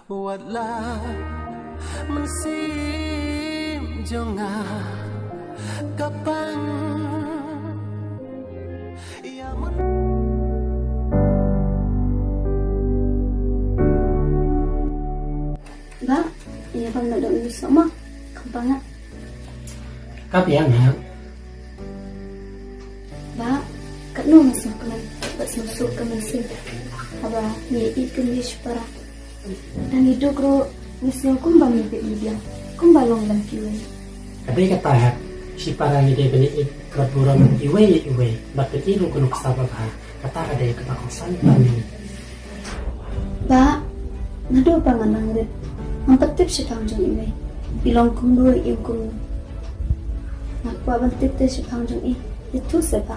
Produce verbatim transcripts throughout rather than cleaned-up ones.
Wat la mynsiem jong nga ka pang ïa mun. Ba, ïa bang na dong ïa soh ma. Kam pang nga. Ka biang ha. Ba, katno nga sngewkmen bad sngewsuk ka mynsiem haba ngi ïeit kyndiah shipara. Tang ïa duk ruh ngi sngew kumba ngi peit ngi biang, kumba long lem kiwei. Ka dei kata ha, shipara ngi dei ban ïeit bad burom iwei ïa iwei bad peit ruh ka nuksa ba bha. Kata ka dei kaba kongsan ba ngi. Ba, naduh ba nga nang rit, ngam pat tip shaphang jong i mei. I long kumno, i kum. Nga kwah ban tip te shaphang jong i. Ïathuh se ba.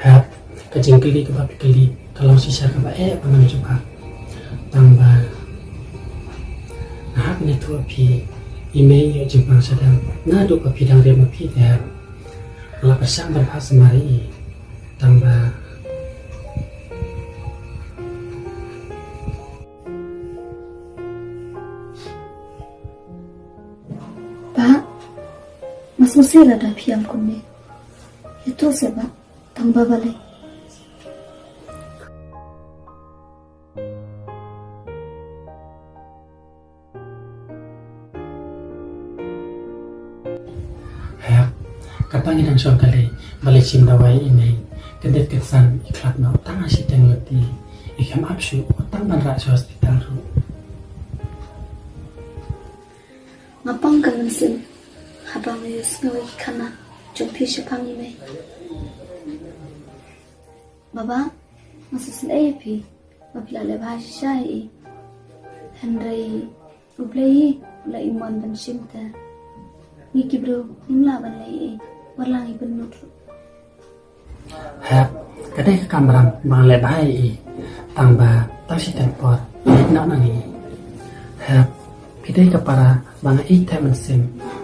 Hep, ka jingkylli kaba phi kylli ka long shisha kaba eh ba ngan jubab. Tang ba nga hap ïathuh ïa phi, i mei ïoh jingpang shadem naduh ba phi dang rit ma phi te hep. Nga la pyrshang ban phah sumar ïa i. Tang ba Ba, nga sngewsih lada phi ïam kumne. Ïathuh se ba, tang ba balei. Hep, kata ngi dang shong kali, balei shim dawai i mei, kyndit kynsan i khlad noh tang ha shiteng lynti, i khlem ap shuh, tang ban rah sha hospital ruh. Nga pang ka mynsiem haba nga ïohsngew ïa ki khana jong phi shaphang i mei. Baba, nga sngewsih ïa phi ba phi la leh bha shisha ïa i. Hynrei U Blei u la ïoh mon ban shim te. Ngi ki briew ngim lah ban leh ei ei, wat la ngi pynlut ruh. Hep, ka dei ka kamram ba nga leh bha ïa i. Tang ba tang shiteng por i leit noh na ngi. Hep, phi dei ka para ba nga ïeit thep mynsiem,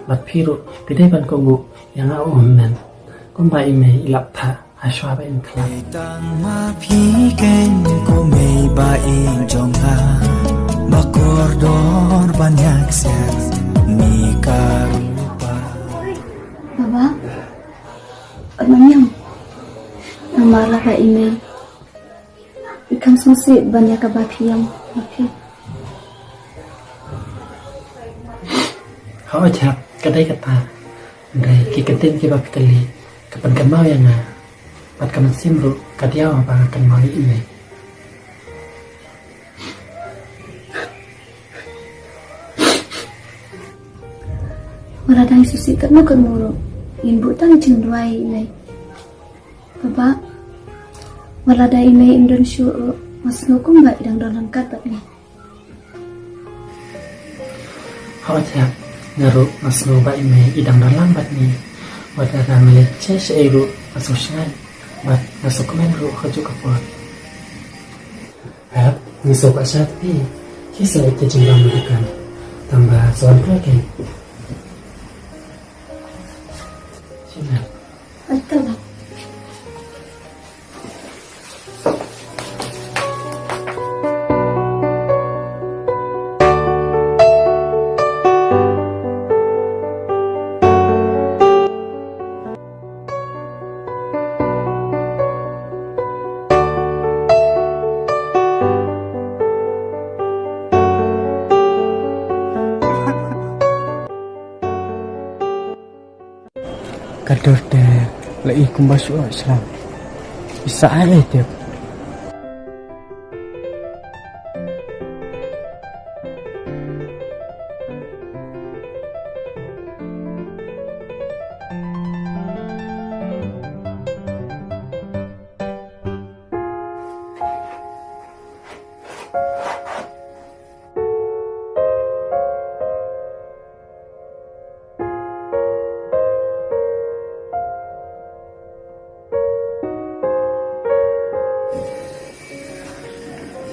bad phi ruh phi dei ban kohnguh ïa nga u hynmen. Kumba i mei i la thah ha shuwa ba in khlad. Tang ma phi keiñ ko mei ba ïeit jong nga, ba kordor ban ïaksiar ni ka rupa. Baba, ym ïam. Namar lada i mei i kham sngewsih ban ïa kaba phi ïam ma phi. Hooid hep, ka dei kata. Hynrei ki kyntien kiba phi kylli ka pynkynmaw ïa nga. Bad ka mynsiem ruh ka diaw haba nga kynmaw ïa i mei. Wat la dang sngewsih katno katno ruh, ngin buh tang jingduwai ïa i mei. Baba, wat la dang i mei im don shuh ruh, nga sngew kumba i dang don ryngkat bad ngi. Hooid hep, nga ruh nga sngew ba i mei i dang don lang bad ngi. Wat la dang leh shaei shaei ruh nga sngew shngaiñ, bad nga sngewkmen ruh ha kajuh ka por. Hep, nga sngewkwah shai ïa phi. Ki sa ïa ki jingbam ruh kan. Tang ba sa wan kloi kein. Shim hep. Ata ba. Ka dur te la i kumba shu ïoh shlem. I sa ai ei te.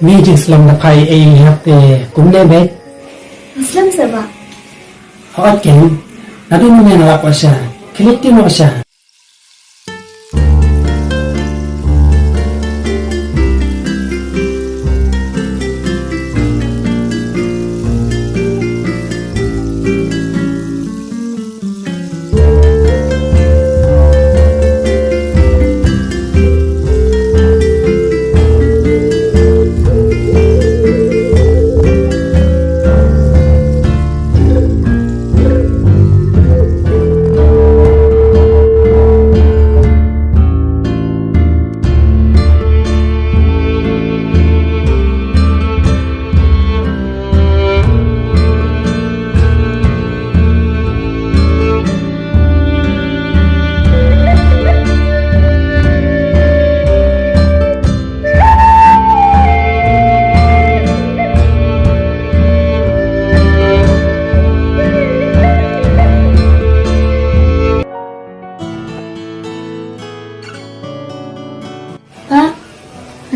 Ni jingslem da phai ei hap te kumne beit. Slem sa ba. Hooid kein. Naduh mynne nga la kwah sha. Khlieh ti mo sha.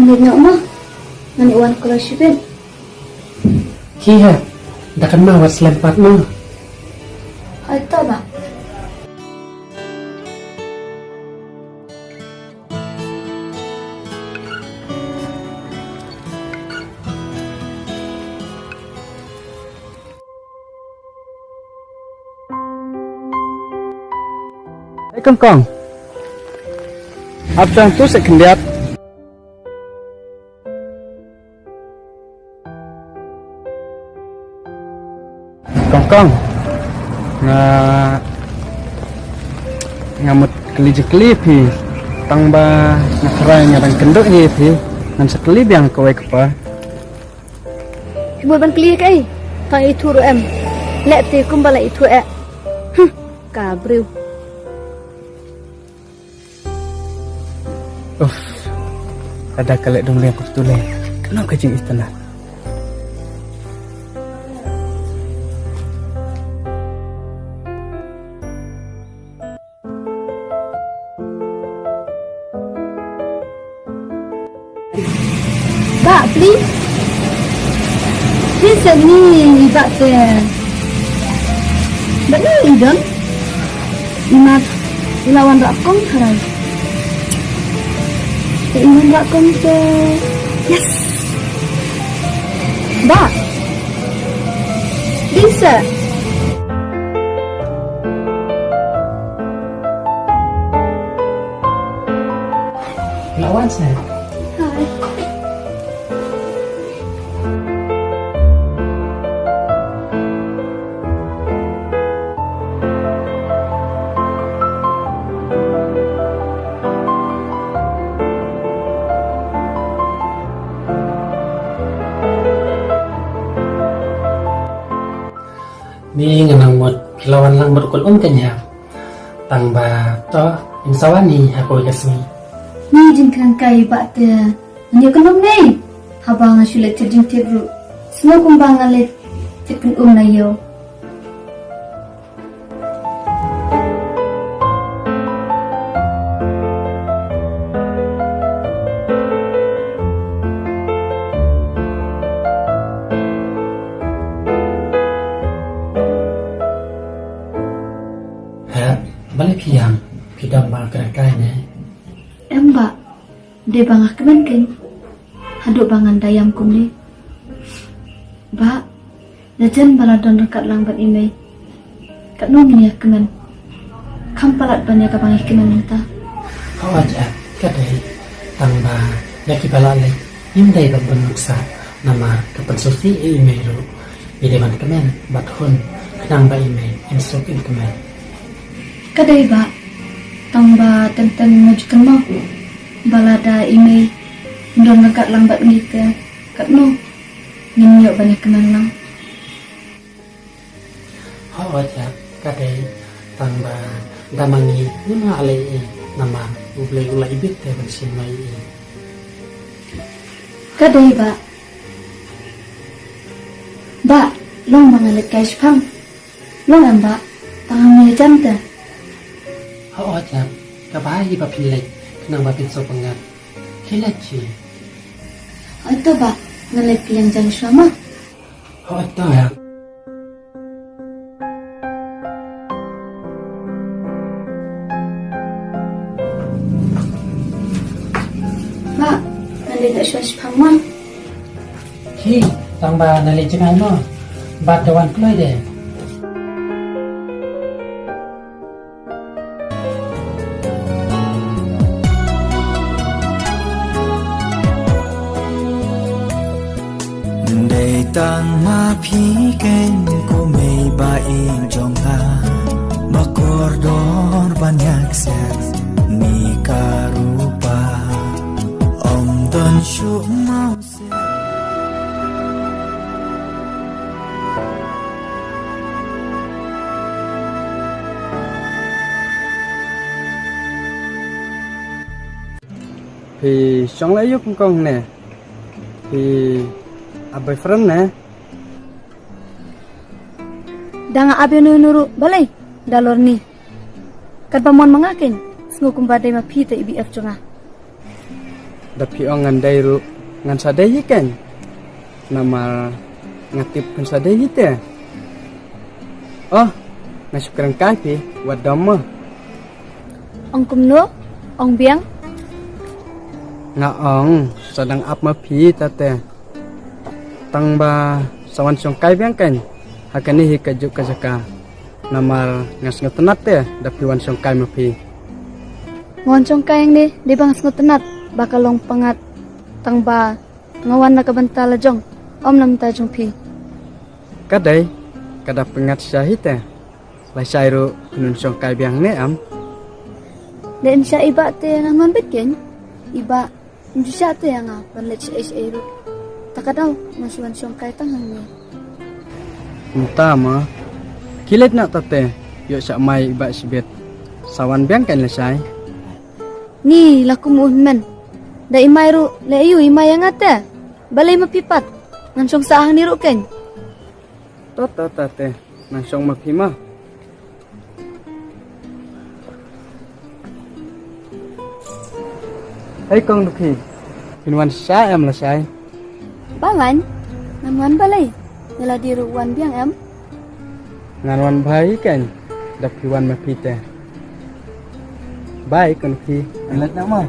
Ngi nyok ma. Ngan wan kula shibit. Ki ha. Da kan ma wat slem pat ma. Hai to ba. Hei kong kong. Ap chang tu se khyndiat. Kong kong. Nga nga mut kylli jingkylli phi. Tang ba nga tharai nga dang kynduh hi phi. Ngan sa kylli biang kawei ka por. Phi mut ban kylli kaei? Tang ithuh ruh em. Leh te kumba la ithuh eh. Huh, ka briew. Uff, kada ka leh dong liang ko tu le. Kano ka jingitynnad. Bah, please. Please, send me, bah, te. Bah, ni, i don. Imat, i la wan rakong tharai. Te i wan rakong te. Yes. Bah. Bisa. Lawan saya. Hai. Ni nga nang mut phi la wan lang bad u kol um kane. Tang ba to in sa wan hi ha kawei ka sngi. Ni jingkren kai ba te. Ngi kynum nei. Haba nga shu leit thied jingthied ruh. Sngew kumba nga leit thied kynum na ïew. Heh, balei phi ïam, phi dang ba kren kai ne? Em ba. Dei ba nga kmen kein haduh ba ngan da ïam kumne. Ba, la jan ba la don ryngkat lang bad i mei. Katno ngin ïa kmen. Kham palat ban ïa kaba ngi kmen mynta. Hooid, ka dei. Tang ba ïa kiba la leit ngim dei ban pynmuksa namar ka pynsyrti i mei ruh. Ngi dei ban kmen bad hun khnang ba i mei in suk in kmen. Ka dei ba tang ba teng teng nga ju kynmaw ba lada i mei ym don ryngkat lang bad ngi te katno ngin ïoh ban ïa kmen lang. Hooid, ka dei tang ba da ma ngi ngim lah leh ei namar U Blei u la ibit te ban shim noh ei. Ka dei ba. Ba, long ba ngan leit kai shiphang. Long em ba, tang hangne jan te. Hooid, kaba ïa ba phin leit khnang ba phin sngewpyngngad. Khie leit shuh. Hooid to ba, ngan leit pynïeng jan shuwa ma. Hooid to ïa. Ba, ngan leit noh shuwa shiphang ma. Hi, tang ba ngan leit jngai mo. Bad da wan kloi de. Dei tang ma phi keiñ ko mei ba ïeit jong nga, ba kordor ban ïakser ni ka rupa. Ym don shuh maw. Phi shong la ïa u kong kong ne? Phi ap boyfriend ne? Da nga ap ïa uno uno ruh balei? Da lor ni. Katba mon ma nga keiñ, sngew kumba dei ma phi te i B F jong nga. Da phi ong ngan dei ruh, ngan sa dei hi kein. Namar nga tip phin sa dei hi te. Oh, nga shu kren kai phi, wat dom mo. Ong kumno? Ong biang? Nga ong, sa dang ap ma phi ta te. Tang ba sa wan shongkai biang kein ha kane hi ka juk ka jaka. Namar nga sngewtynnat te da phi wan shongkai ma phi. Nga wan shongkai hangne dei ba nga sngewtynnat ba ka long pyngngad, tang ba nga wan na ka bynta la jong, ym na bynta jong phi. Ka dei, ka da pyngngad shisha hi te. Lashai ruh phin wan shongkai biang ne em? Da im shisha i Bah te ngan wan beit kein. I Bah im shisha te ïa nga ban leit shaei shaei ruh. Ta ka daw ngan shu wan shongkai tang hangne. Mynta ma, khie leit noh ta te, ïoh shah mai i Bah shibit. Sa wan biang kein lashai. Ni la kum u hynmen. Da i Mai ruh, lei aïu i Mai ïa nga te? Balei ma phi pat? Ngan shong sah hangne ruh kein. To to ta te, ngan shong ma phi ma. Hei kong Dukhi, phin wan shisha em lashai? Ba wan, ngan wan balei? Nga la dei ruh wan biang em? Ngan wan bha hi kein, da phi wan ma phi te. Bye kong Dukhi. Ngan leit noh ma.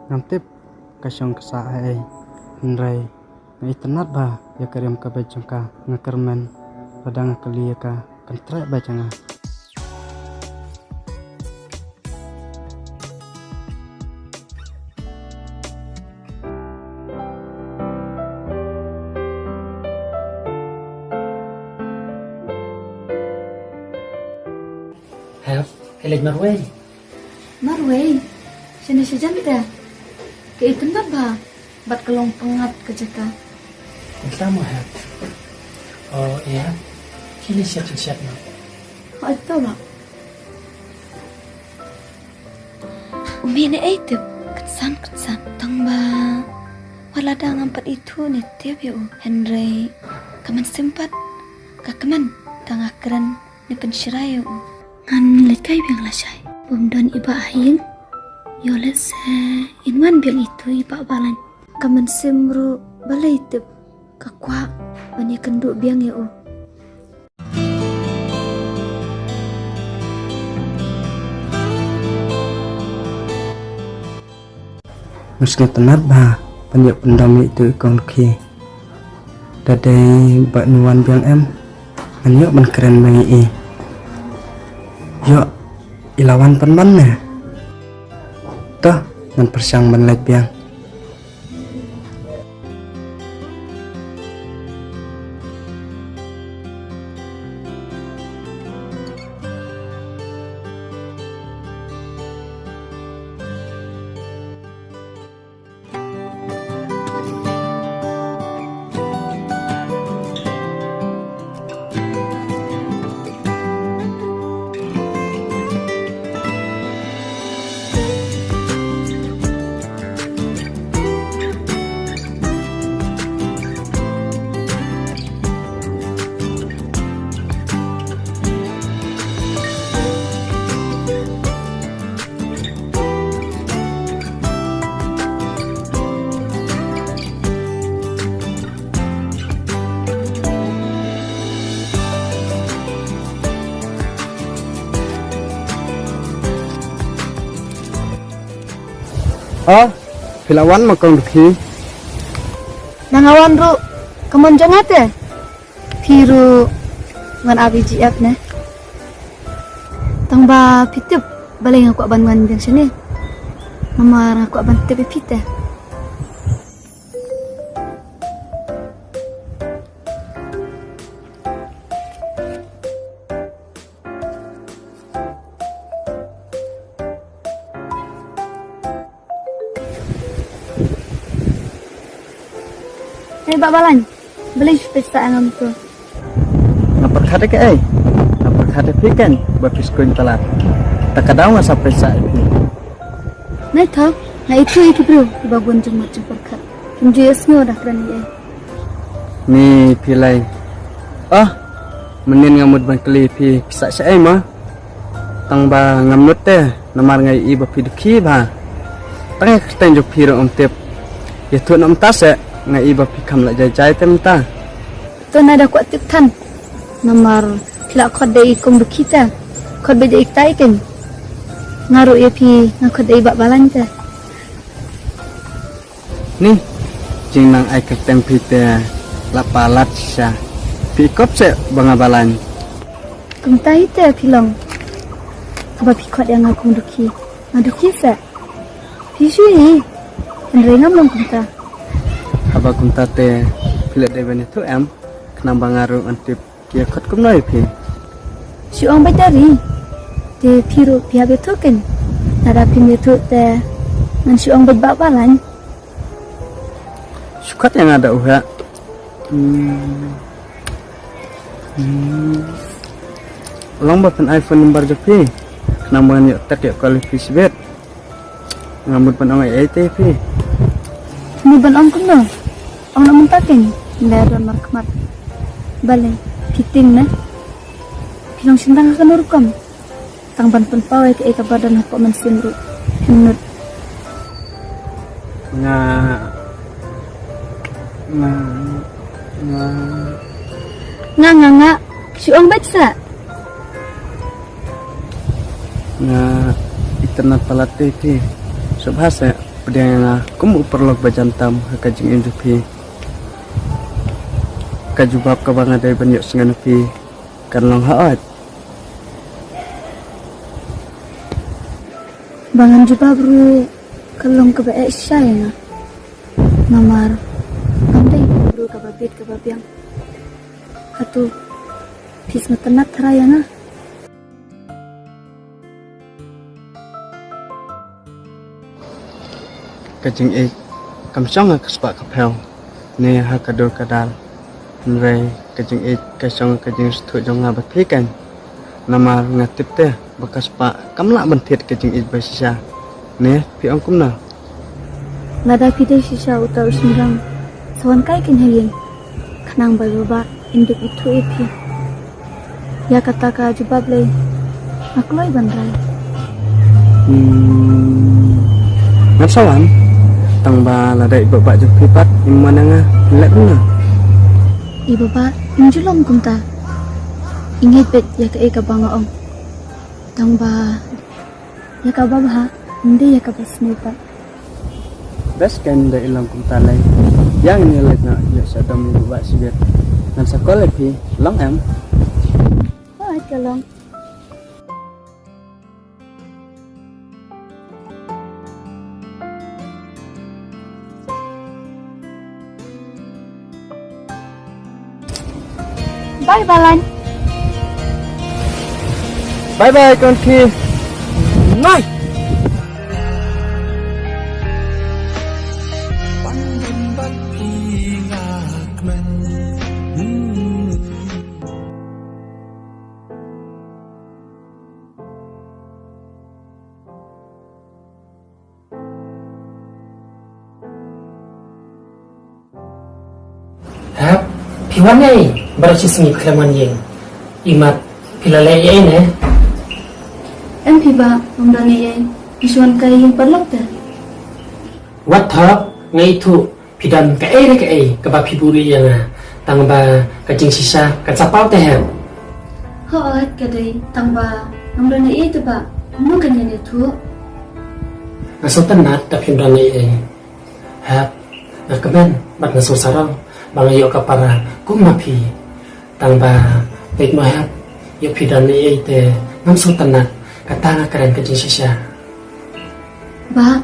Ngam tip ka shong ka sah ha ei, hynrei nga itynnat bha ïa ka riam ka beit jong ka. Nga kyrmen lada nga kylli ïa ka, kan treh beit ïa nga. Hep, hei leit marwei. Marwei? Shane shajan te? Ka itynnat bha bad ka long pyngngad ka jaka. Mynta mo Hep? O ïa, khie leit shet shet mo. Hooid to Bah. Me ne ei tip, kynsan kynsan tang ba wat lada ngam pat ithuh ne tip ïa u, hynrei ka mynsiem pat ka kmen tang ha kren ne pynshrai ïa u. Ngan leit kai biang lashai. Bym don i Bah ha ïing. Ïoh lehse in wan biang itu i Bah Balang. Ka mynsiem ruh balei tip ka kwah ban ïakynduh biang ïa u. Nga sngewtynnat bha ban ïoh pyndam ïa itu i kong Dukhi. Da dei ba in wan biang em, ngan ïoh ban kren biang ïa i. Ïoh i la wan pynban ne? To, ngan pyrshang ban leit biang. Oh, phi la wan ma kong Dukhi? Nga wan ruh, ka mon jong nga te. Phi ruh ngan ap ïa ji ep ne. Tang ba phi tip balei nga kwah ban wan biang shane. Namar nga kwah ban tip ïa phi te. Hei Bah Balan, balei shu pyrshah ïa nga mynta? Nga pyrkhat ïa kaei? Nga pyrkhat ïa phi kan ba phi shu kuñ palat. Ta ka daw nga sa pyrshah ïa phi. Nai thaw, nga ithuh ïa ki briew kiba bun jingmut jingpyrkhat. Kim ju ïohsngew da kren ïa ei. Ni phi lei. Ah, mynnin nga mut ban kylli phi, phi sah shaei ma? Tang ba ngam nud te, namar nga ïohi ba phi dukhi bha. Tang ïa ka kyrteng jong phi ruh ngam tip. Ïathuh noh mynta seh, nga ïohi ba phi kham lah jai jai te mynta. To nga da kwah tip than. Namar phi lah khot da i kong dukhi te. Khot beit da i ktai ken. Nga ruh ïa phi nga khot da i Bah Balan te. Ni, jingnang ai kyrteng phi te la palat shisha. Phi kop seh ba nga Balan. Kumta hi te phi long. Haba phi khot ïa nga kum dukhi, nga dukhi seh. Phi shu hi. Hynrei ngam long kumta. Haba kumta te phi la dei ban ïathuh em? Khnang ba nga ruh ngan tip. Ki ïa khot kumno ïa phi? Shu ong beit da ri. Te phi ruh phi hap ïathuh ken. Lada phim ïathuh te ngan shu ong beit Bah Balan. Shu khot ïa nga da u heh. Hmm. Hmm. Long ba phin ai phone number jong phi. Khnang ba ngan ïoh text ïoh call ïa phi shibit. Nga mut ban ong ei ei te ïa phi. Mut ban ong kumno? Ong na mynta ken. Nda don markhmat. Balei phi tieng ne? Phi long shynrang ha kano rukom? Tang ban pynpaw ïa kaei kaba don hapoh mynsiem ruh phim nud. Nga, nga, nga. Nga, nga, nga. Shu ong beit seh. Nga itynnad palat te phi. Sngewbha seh pdiang ïa nga kum u paralok ba jan tam ha ka jingim jong phi. Ka jubab kaba nga dei ban ïohsngew na phi kan long hooid. Ba ngan jubab ruh ka long kaba eh shisha ïa nga. Namar ngam dei ka briew kaba bit kaba biang. Hato phi sngewtynnad tharai ïa nga? Ka jingïeit kam shong ha ka spah ka phew ne ha ka dur ka dar. Hynrei ka jingïeit ka shong ha ka jingsngewthuh jong nga bad phi kan. Namar nga tip te ba ka spah kam lah ban thied ka jingïeit ba shisha. Ne phi ong kumno? Lada phi dei shisha uta u shynrang, sa wan kai kein ha ïing. Khnang ba i Bah in dep ithuh ïa phi. Ïa kata ka jubab lei nga kloi ban rai. Hmm. Ngan sa wan. Tang ba lada i Bah jong phi pat im wan ïa nga, leh kumno? I Bah im ju long kumta. I ngeit beit ïa kaei kaba nga ong. Tang ba ïa kaba bha ym dei ïa kaba sniew pat. Best kan da i long kumta lei. Ïa ngin ïa leit noh ïa sha dom i Bah shibit. Ngan sa call ïa phi. Long em? Hooid ka long. Bye Balan. Bye bye Konki. Bye. Hep, phi wan ei, baroh shi sngi phi khlem wan ïing. Imat phi la leh ei ne? Em phi Bah, ngam don ei ei. Phi shu wan kai ïing paralok te. Wat hep, nga ithuh. Phi don kaei re kaei kaba phi buhrieh ïa nga, tang ba ka jingshisha kan sa paw te hep. Hooid ka dei, tang ba ngam don ei ei te Bah, kumno kan ïathuh? Nga sngewtynnat da phim don ei ei. Hep, nga kmen bad nga sngewsarong ba nga ïoh ka para kum ma phi. Tang ba peit mo hep, ïoh phi don ei ei te ngam sngewtynnat, kata nga kren ka jingshisha. Bah,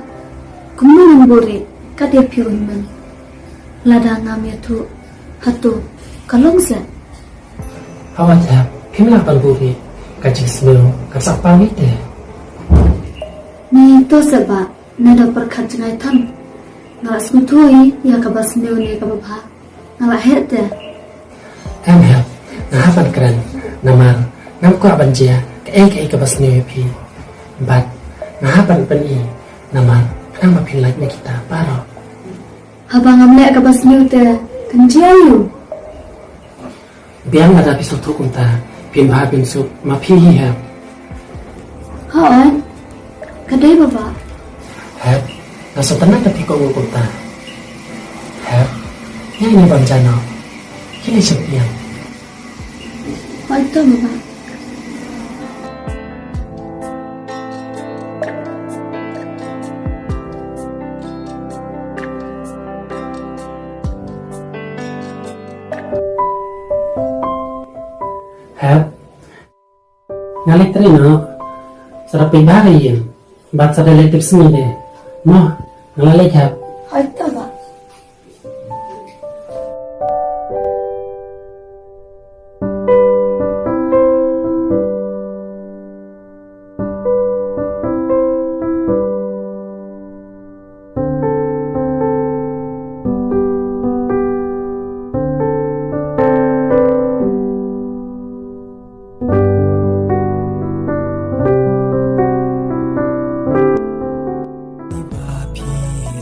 kumno ngan buhrieh, ka dei phi u hynmen. Lada ngam ïathuh, hato ka long seh? Hooid hep, phim lah ban buhrieh, ka jingsniew kan sa paw hi te. Ni to seh Bah, nda pyrkhat jngai than. Nga la sngewthuh hi ïa kaba sniew ne kaba bha. Nga la heh te. Em heh, nga hap ban kren, namar ngam kwah ban jia kaei kaei kaba sniew ïa phi. Bad nga hap ban pyni, namar khnang ba phin lait na kita baroh. Haba ngam leh kaba sniew te kan jia aïu? Biang lada phi sngewthuh kumta, phin bha phin suk ma phi hi heh. Hooid. Ka dei baba. Heh, nga sngewtynnat da phi kohnguh kumta. Heh, ïa ine ban jano. Khie leit sha pdiang. Hooid to baba. Heh, nga leit trei noh. Sa da peit bha ka ïing bad sa da leit tip sngi de. Mo, nga la leit heh. Hooid to baba. Ba phi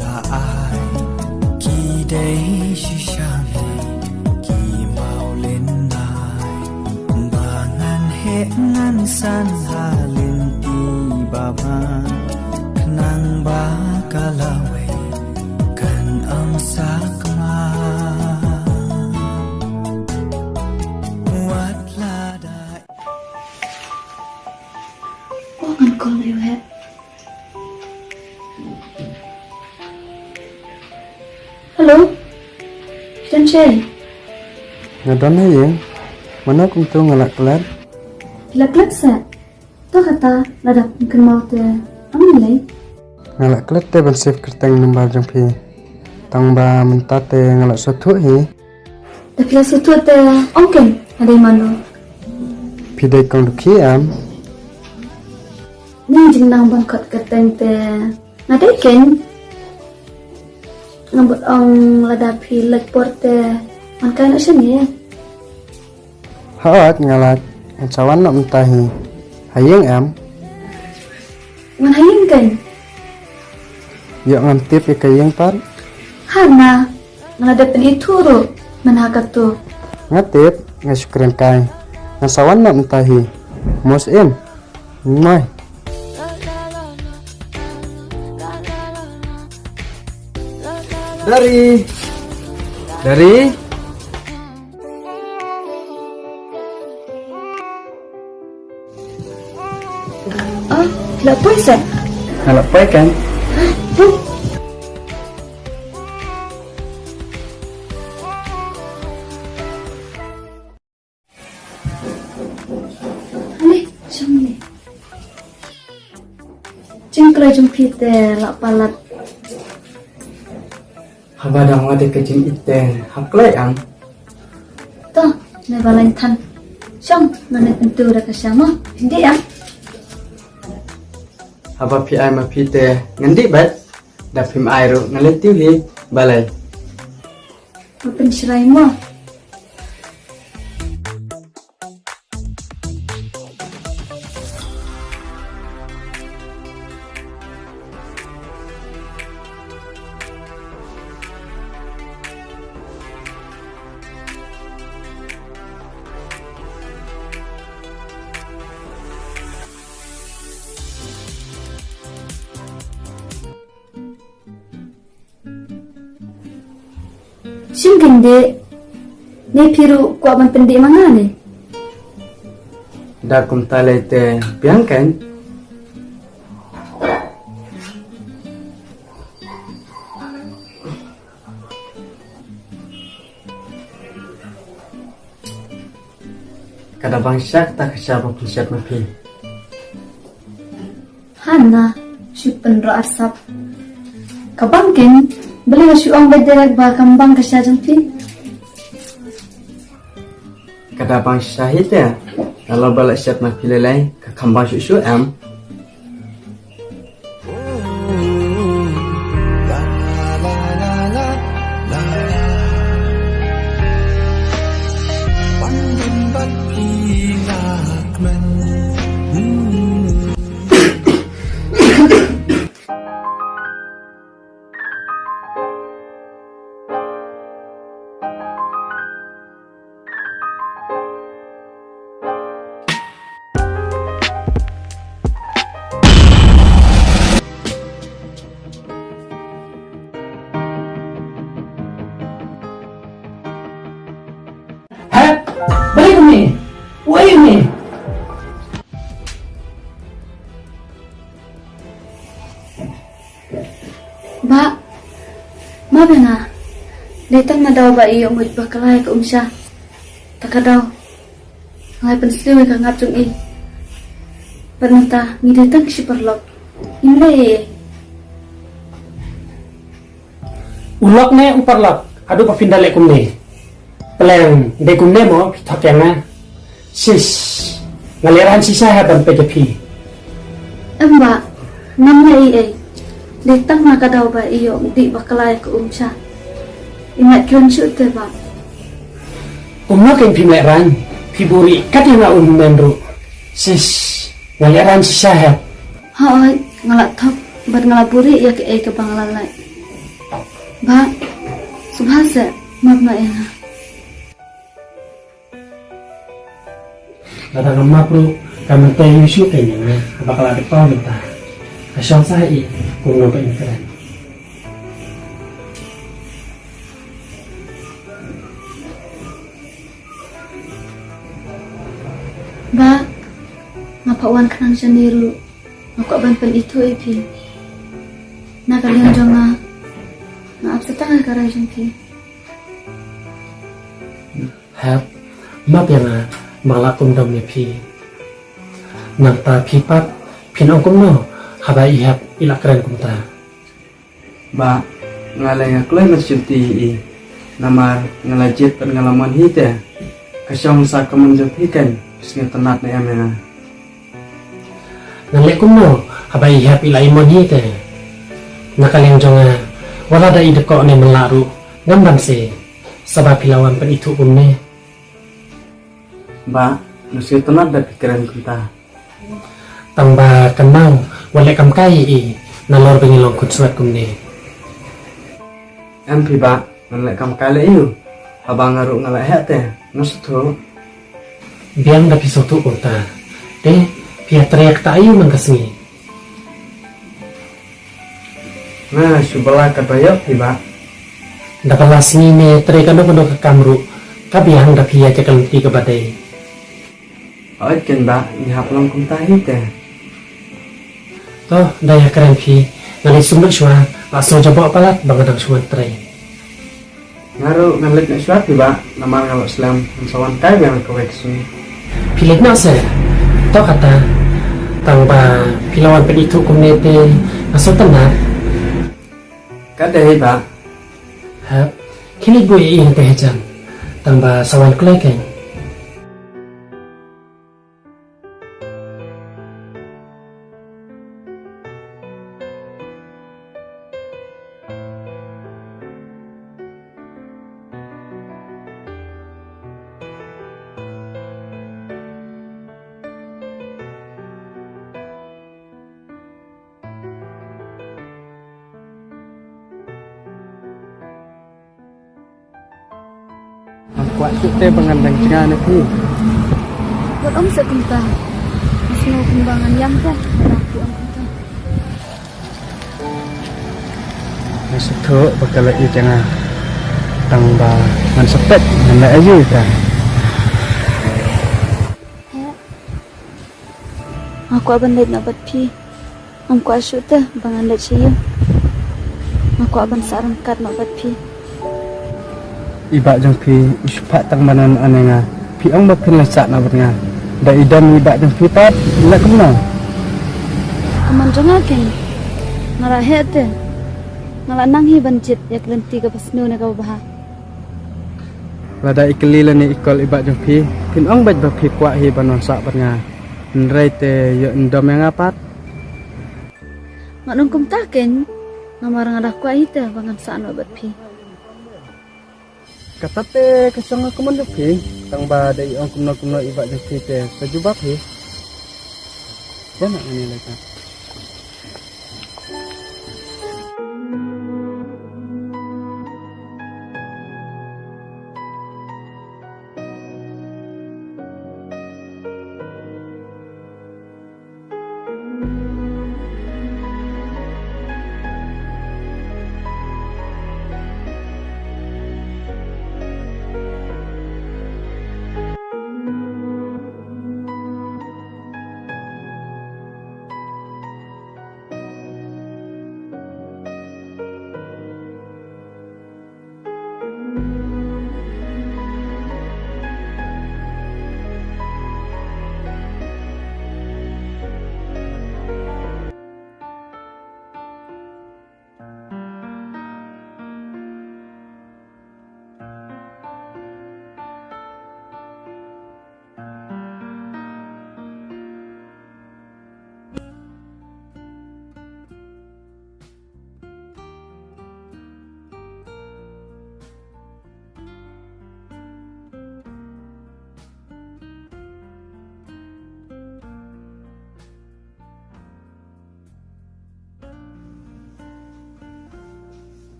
la ai ki dei shisha me ki mawlynnai ba ngan heh ngan san ha lynti ba bha khnang ba ka lawei kan ym sakma. Wat la da. Oh, ngan call ïa u heh. Hello. Phi don shaei? Nga don ha ïing. Mano kumto, nga la klet? Phi la klet seh? To kata lada phin kynmaw te ym lei. Nga la klet te ban save kyrteng number jong phi. Tang ba mynta te nga la sngewthuh hi. Da phi la sngewthuh te ong keiñ nga dei mano. Phi dei kong Dukhi em? Ning jingnang ban khot kyrteng te nga dei keiñ. Nga bud ong lada phi leit por te ngan kai noh shane. Hooid nga leit, ngan sa wan noh mynta hi. Ha ïing em? Ngan ha ïing keiñ. Ïoh ngam tip ïa ka ïing pat? Hana, nga la dep pynithuh ruh mynha kato. Nga tip, nga shu kren kai. Ngan sa wan noh mynta hi. Mos im. Mai. Dari. Dari. Ah, phi la poi seh? Nga la poi keiñ. Poi. Ale, shong ne. Jingkloi jong phi te la palat. Haba dang wad ïa ka jingïeit te ha kloi em? To, me ba lain than. Shong, ngan leit pyntu da ka sha mo. Phin dih em? Haba phi ai ma phi te ngan dih beit. Da phim ai ruh ngan leit tiew hi. Balei? Ba pynshrai mo. Shin kin dih? Ne phi ruh kwah ban pyndih ma nga ne? Da kumta lei te biang keiñ. Ka da bang sha kata ka sha ba pynshad ma phi. Hana, shu pynroh arsap. Ka bang keiñ, balei nga shu ong beit direct ba kam bang ka sha jong phi. Ka da bang sha hi te, ka la ba la shad ma phi lei lei, ka kham bang shuh shuh em. Bah, map ïa nga. Dei tang na daw ba i ïoh mut ba ka lai ka um sha. Ta ka daw. Nga lai pynsniew ïa ka ngap jong i. Bad mynta ngi dei tang shi paralok. Ngim leh ei ei. U lok ne u paralok, haduh ba phin da leh kumne. Pleng, dei kumne mo, phi thok ïa nga. Sis, nga lehraiñ shisha hep ban peit ïa phi. Em bah, ngam leh ei ei. Dei tang na ka daw ba i ïoh dih ba ka lai ka um sha. I mait kren shuh te bah. Kumno kein phim lehraiñ, phi buhrieh kat ïa nga u hynmen ruh. Sis, nga lehraiñ shisha hep. Hooid, nga la thok, bad nga la buhrieh ïa kaei kaba nga la leh. Bah, sngewbha seh, map noh ïa nga. Lada ngam map ruh, ka mynta ïoh shuh kein ïa nga, haba ka la dep paw mynta. Ka shong sa ha i, kumno ba in kren. Bah, nga phah wan khnang shane ruh, nga kwah ban pynithuh ïa phi. Na ka liang jong nga, nga ap sa tang ha ka rai jong phi. Hep, map ïa nga, ba nga la kyndoh ïa phi. Nangta phi pat, phin ong kumno, haba i Hep i la kren kumta. Bah, nga lei nga kloi mynsiem ïa i. Namar nga la jied bad nga la mon hi te. Ka shong sa ka mon jong phi kein, sngewtynnat ne em ïa nga. Ngan leh kumno, haba i Hep i la ïamon hi te. Na ka liang jong nga, wat la da i dkoh ne mynlah ruh, ngam banse. Sa ba phi la wan pynithuh kumne. Bah, nga sngewtynnat da phi kren kumta. Tang ba kynmaw, wat leh kam kai ïa i, nalor ba ngi long khunswet kumne. Em phi bah, ngan leh kam kai leh ïa u. Haba nga ruh nga la heh te, nga sngewthuh. Biang da phi sngewthuh kumta. Te, phi ïatrei ïa kata aïu man ka sngi? Nga shu bylla katba ïoh phi bah. Da bylla sngi ne trei kano kano ka kam ruh, ka biang da phi ïaid ïa ka lynti kaba dei. Hooid kein bah, ngi hap long kumta hi te. To, da ïakren phi, nga leit sum noh shuwa, nga sngew jaboh palat ba nga dang shu wan trei. Nga ruh ngan leit noh shuwa phi bah, namar nga la slem, ngan sa wan kai biang kawei ka sngi. Phi leit noh seh. To kata, tang ba phi la wan pynithuh kumne te, nga sngewtynnat. Ka dei bah. Hep, khie leit buh ïa i hangtei hajan. Tang ba sa wan kloi kein. Nga kwah shuh te ba ngan dang jngai na phi. Wat ong seh kumta. Nga sngew kumba ngan ïam te lada phi ong kumta. Nga sngewthuh ba ka la ïeit ïa nga. Tang ba ngan sa peit ngan leh aïu ïa ka. Heh. Nga kwah ban leit noh bad phi. Ngam kwah shuh te ba ngan leit sha ïing. Nga kwah ban sah ryngkat noh bad phi. I bah jong phi u shu phah tang ban wan ïa nga. Phi ong ba phin leit sah noh bad nga. Da i dom i bah jong phi pat, leh kumno? Ka mon jong nga kein, nga la heh te. Nga la nang hi ban jied ïa ka lynti kaba sniew ne kaba bha. Lada i kylli lane i call i bah jong phi, phin ong beit ba phi kwah hi ban wan sah bad nga. Hynrei te ïoh i dom ïa nga pat. Ngan ong kumta kein, namar nga da kwah hi te ba ngan sah noh bad phi. Kata te ka shong ha ka mon jong phi, tang ba da i ong kumno kumno i bah jong phi te sa jubab hi. Ïa na ngin ïa leit na.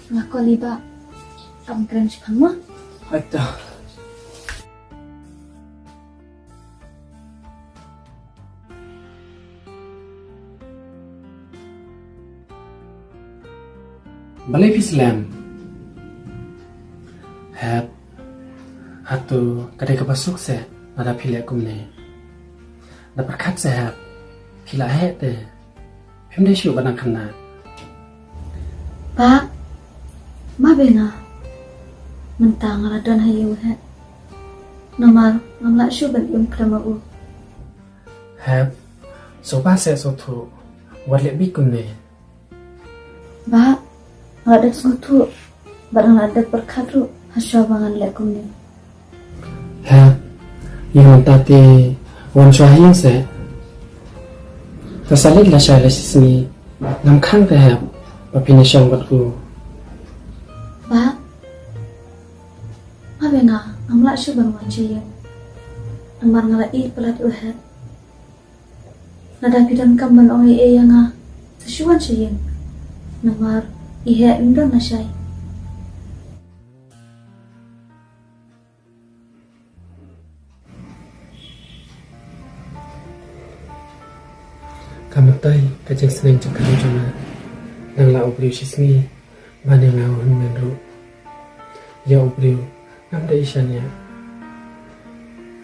Nga call i Bah. Ap kren shipang mo. Hooid to. Balei phi slem? Hep. Hato ka dei kaba suk seh lada phi leh kumne? Da pyrkhat seh Hep. Phi la heh te. Phim dei shuh ban nang khynnah. Bah, ma bynta nga mynta nga la don ha ïing heh. Namar ngam lah shuh ban im khlem ma u. Hep, sngewbha seh sngewthuh, wat leh beit kumne. Bah, nga la dep sngewthuh bad nga la dep pyrkhat ruh hashwa ba ngan leh kumne. Hep, ïa mynta te wan shuwa ha ïing seh. Ka sa leit lashai lashisngi, ngam khang te Hep ba phin ïashong bad u. Bah, ma bynta nga ngam lah shuh ban wan sha ïing. Namar nga la ïeit palat ïa u Hep. Lada phi donkam ban ong ei ei ïa nga, sa shu wan sha ïing. Namar i Hep im don lashai. Ka mynta ka jingsneng jong ka jong nga. Nang lah u briew shisngi ban ïa nga u hynmen ruh. Ïa u briew ngam dei i shaniah.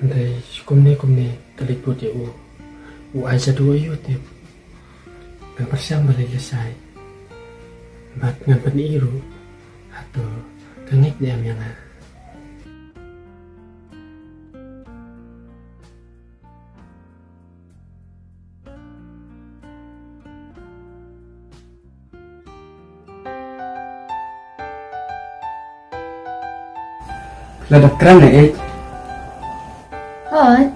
Hynrei shu kumne kumne ka leit bud ïa u. U ai jadu aïu tip? Ngan pyrshang ban leit lashai bad ngan pyni ruh hato ka ngeit ne em ïa nga. La dep kren ne eh? Hooid.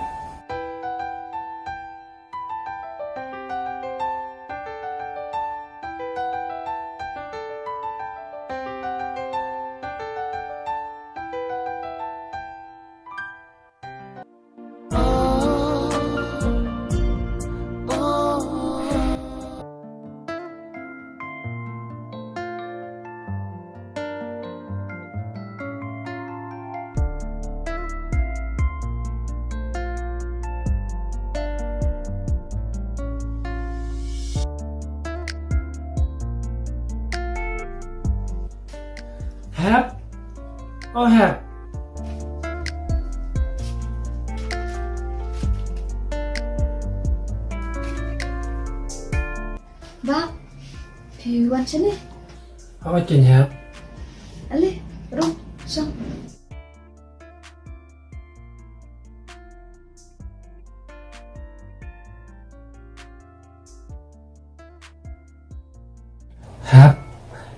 Hep. Oh, Hep. Bah, phi wan shane? Hooid keiñ Hep. Ale, rung, shong. Hep,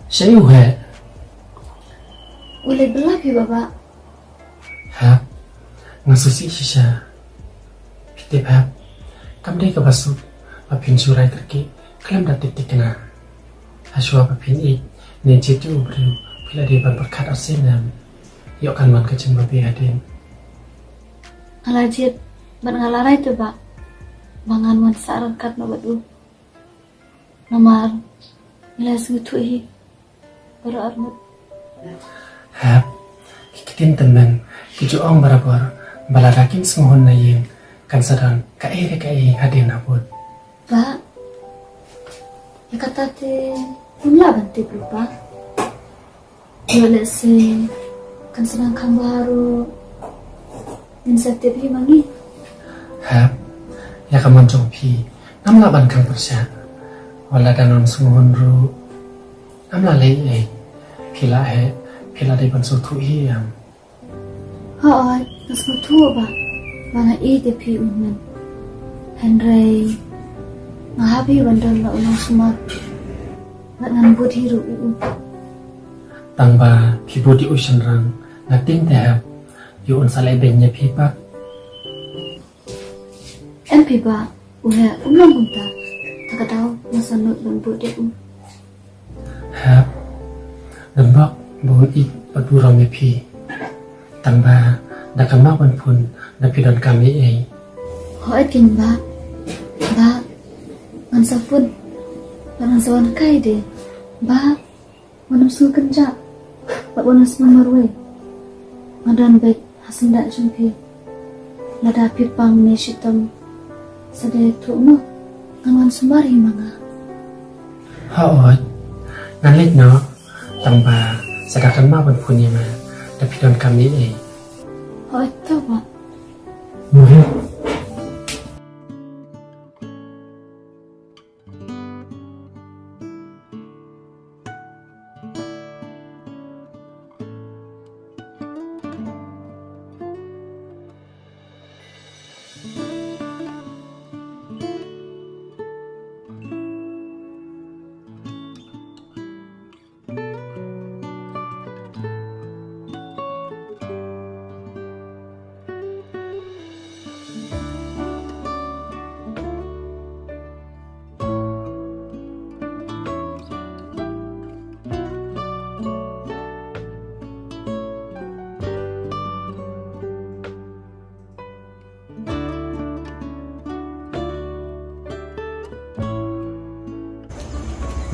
shaei u heh? U leit bylla phi Bah. Hep, nga sngewsih shisha. Phi tip Hep, kam dei kaba suk ba phin shu rai kyrkieh khlem da tip thikna. Hashwa ba phin ïeit ne jied ïa u briew, phi la dei ban pyrkhat arsien em? Ïoh kan wan ka jingbabe hadien. Nga la jied bad nga la rai te Bah ba ngan wan sah ryngkat noh bad u. Namar ngi la sngewthuh hi baroh arngut. Hep, ki ktien tymmen ki ju ong barabor ba lada kim sngewhun na ïing kan sa don kaei re kaei hadien habud. Bah, ïa kata te ngim lah ban tip ruh Bah. Ïoh lehse kan sa nang kham bha ruh, ngin sa tip hi ma ngi. Hep, ïa ka mon jong phi ngam lah ban khang pyrshah. Wat la dang ym sngewhun ruh ngam lah leh ei ei. Phi la heh, phi la dei ban sngewthuh hi em? Hooid, nga sngewthuh Bah ba nga ïeit ïa phi u hynmen. Hynrei nga hap hi ban don la u nongsumar bad ngan bud hi ruh ïa u. Tang ba phi bud ïa u shynrang, nga tieng te Hep ïa un sa leh beiñ ïa phi pat. Em phi Bah, u heh um long kumta, ta ka daw nga sa nud ban bud ïa u. Hep, ngam bok ba un ïeit bad burom ïa phi. Tang ba da kynmaw ban phone da phi donkam ei ei. Hooid keiñ Bah. Bah, ngan sa phone bad ngan sa wan kai de. Bah. Wat nym sngewkynjah bad wat nym sngewmarwei. Nga don beit ha syndah jong phi. Lada phi pang ne shitom, sa dei thuh mo, ngan wan sumar hi ma nga. Hooid, ngan leit noh. Tang ba sa da kynmaw ban phone ïa nga da phi donkam ei ei. Hooid, to bah.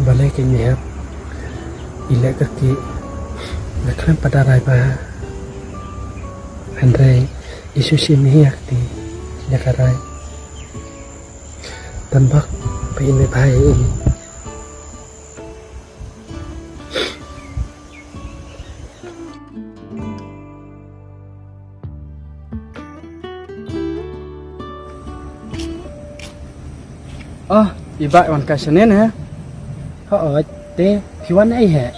Balei kein i hep i leh kyrkieh, la khlem pat da rai bha. Hynrei i shu shim hi ha kti ïa ka rai. Tang ba phi i mei bha ïa i. Oh, i bah i wan kai shane ne? Hooid, te phi wan ei heh?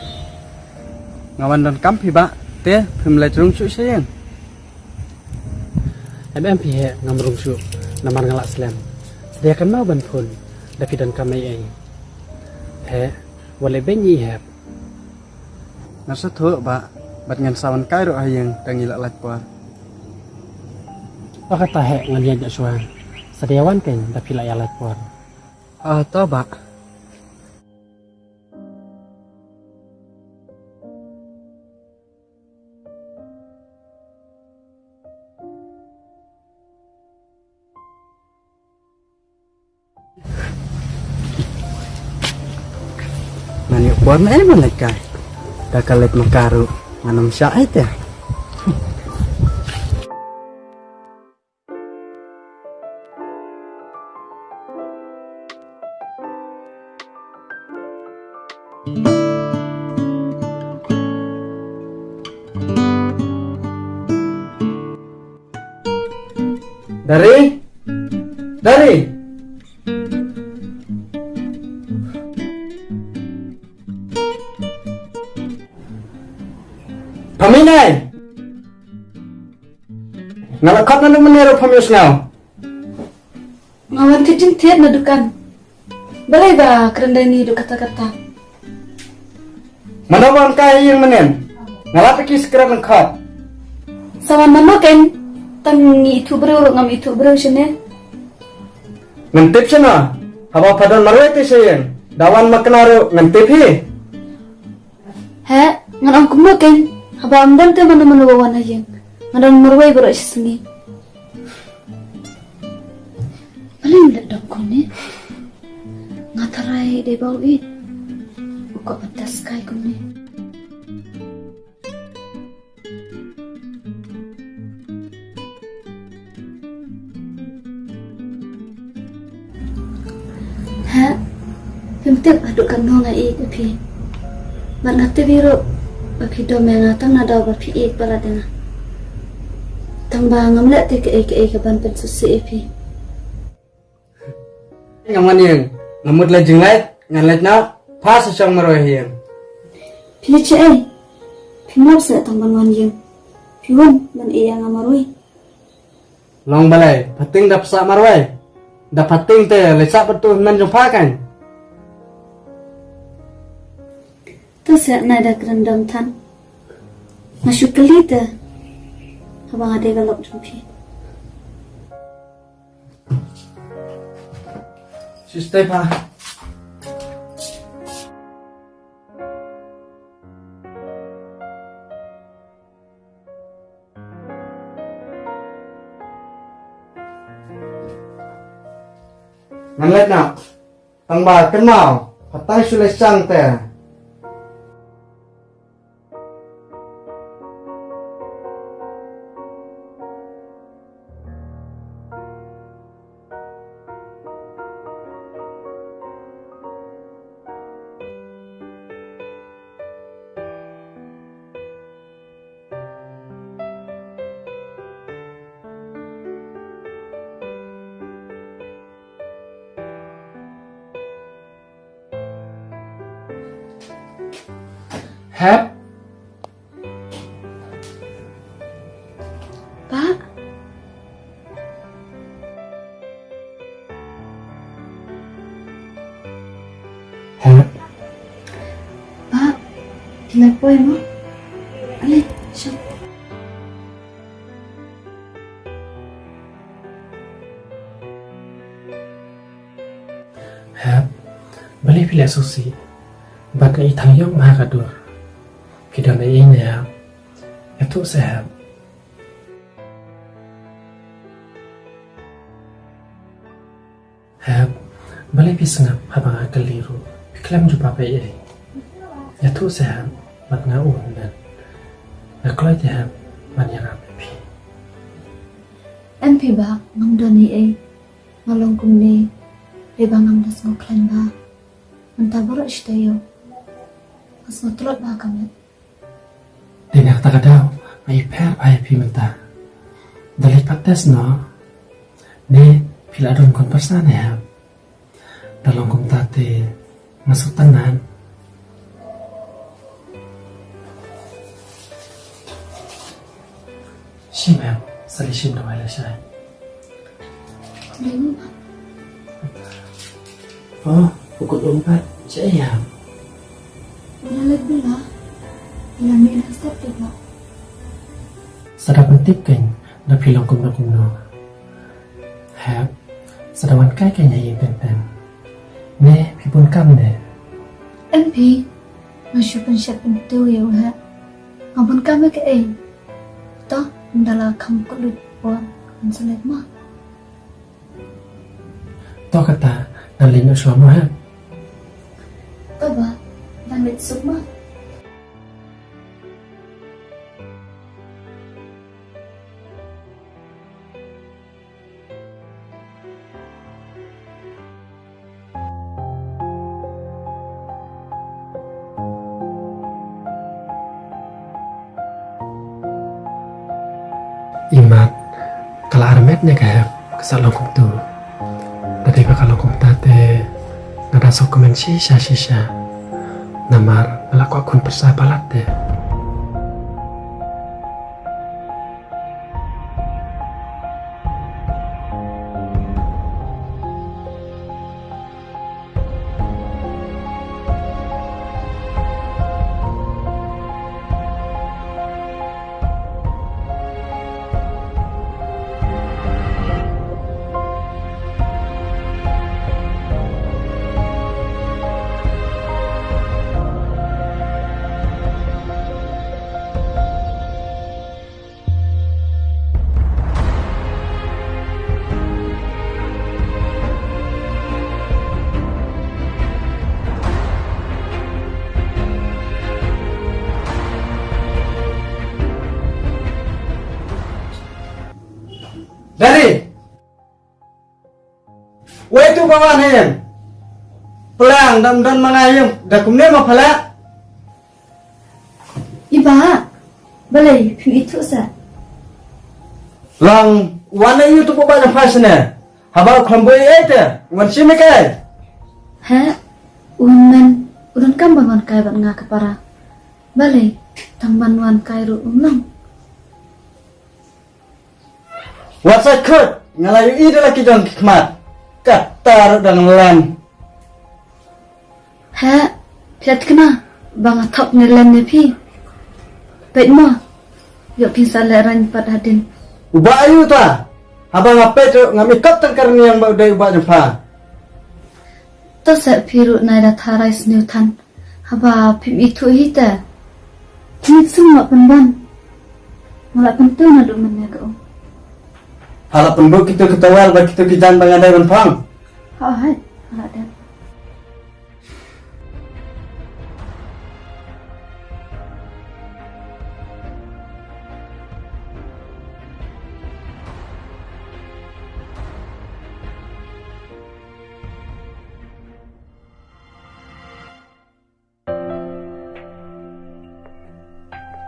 Nga wan donkam phi bah, te phim leit rung shuh sha ïing? Em em phi heh, ngam rung shuh namar nga lah slem. Sa dei kynmaw ban phone da phi donkam ei ei. Heh, wat leh beiñ i hep. Nga sngewthuh bah, bad ngan sa wan kai ruh ha ïing tang ngi la lait por. Ba kata heh ngan ïaid noh shuwa. Sa dei wan kein da phi la ïa lait por. Ah, to bah. Ngan ïoh por ne em ban leit kai. Da ka leit ma ka ruh ngan ym shah ei te. Dari? Dari? Pha mih nai? Nga la khot naduh mynne ruh phim ïohsngew. Nga wan thied jingthied na dukan. Balei ba kren da ini haduh katta katta? Mano ba wan kai ha ïing mynnin? Nga lap ïa ki secret lyngkhot. Sa wan mano kein? Tang ngi ithuh briew ruh ngam ithuh briew shane. Ngan tip shano? Haba pha don marwei te sha ïing. Da wan ma kane ruh ngan tip hi. Heh, ngan ong kumno kein, haba ym don te mano mano ba wan ha ïing. Nga don marwei baroh shi sngi. Balei ym leh dong kumne? Nga tharai dei ba u ïeit. U kwah ban test kai kumne. Heh, phim tip haduh katno nga ïeit ïa phi. Bad nga tip hi ruh ba phi dom ïa nga tang na daw ba phi ïeit palat ïa nga. Tang ba ngam leh te kaei kaei kaban pynsngewsih ïa phi. Ngam wan ïing, nga mut leit jingleit, ngan leit noh, pha sa shong marwei ha ïing. Phi leit shaei? Phim lap seh tang ban wan ïing. Phi wan ban ïeh ïa nga marwei. Long balei, pha tieng da pha sah marwei? Da pha tieng te leit sah bad utu u hynmen jong pha kein. To seh, nai da kren dom than. Nga shu kylli te haba nga dei ka lok jong phi. Shu stay pha. Ngan leit noh. Tang ba kynmaw, pha tang shu leit shang te. Hep. Bah. Hep. Bah. Phi la poi mo? Ale, shong. Hep, balei phi leh sngewsih? Bad nga i thang ïong ma ha ka dur. Phi don ei ei ne Hep? Ïathuh seh Hep. Hep, balei phi sngap haba nga kylli ruh? Phi khlem jubab ei ei. Ïathuh seh Hep, bad nga un leh. Nga kloi te Hep ban ïarap ïa phi. Em phi Bah, ngam don ei ei. Nga long kumne, dei ba ngam da sngewkhlaiñ bha. Mynta baroh shi taïew nga sngewtlot bha ka met. Dei na kata ka daw nga ïapher bha ïa phi mynta. Da leit pat test noh. Ne phi la don khun pyrsa ne Hep? Da long kumta te nga sngewtynnat. Shim Hep, sa leit shim dawai lashai. Khublei mo. Oh, u kut um pat. Shaei ïa? U la leit bylla. U la mih na step te Bah. Sa da pyntip kein da phi long kumno kumno. Hep, sa da wan kai kein ha ïing teng teng. Ne phi bun kam ne? Em phi, nga shu pynshet pyntew ïa u Hep. Nga bun kam ïa kaei? To, ynda la kham kut lut por ngan sa leit mo. To kata, ngan leit noh shuwa mo Hep. To Bah, ngan leit suk mo. Imat, ka la armet ne ka Hep, ka sa long kumtu. Da dei ba ka long kumta te, nga da sngewkmen shisha shisha. Namar, nga la kwah khun pyrsa palat te. Daddy! Wei tu ba wan ha ïing. Plang dam don ma nga ïing da kumne ma phala. I Bah, balei phim ithuh sa? Lang wan na ïu tu ba ba na phasne. Haba kham boi ei te wan shim kai. He, un men, un kam ban wan kai ban nga ka para. Balei, tang ban wan kai ru um lang. Wat sa khut, nga la ïohi da la ki jong ki khmat. Kata ruh dang len. He, phi la thikna ba nga thok ne len ne phi. Peit mo, ïoh phi sa leh rang pat hadien. U Bah aïu ta, haba nga peit ruh ngam ikop tang ka rynïeng ba u dei u Bah jong pha. To sa phi ruh nai da tharai sniew than. Haba phim ithuh hi te. Ngi sum ma pynban. Nga la pyntu na du mynne ka u. Ha la pynbu kitu ki tawel ba kitu ki jan ba nga dei ban phong. Ha hai, ha la dep.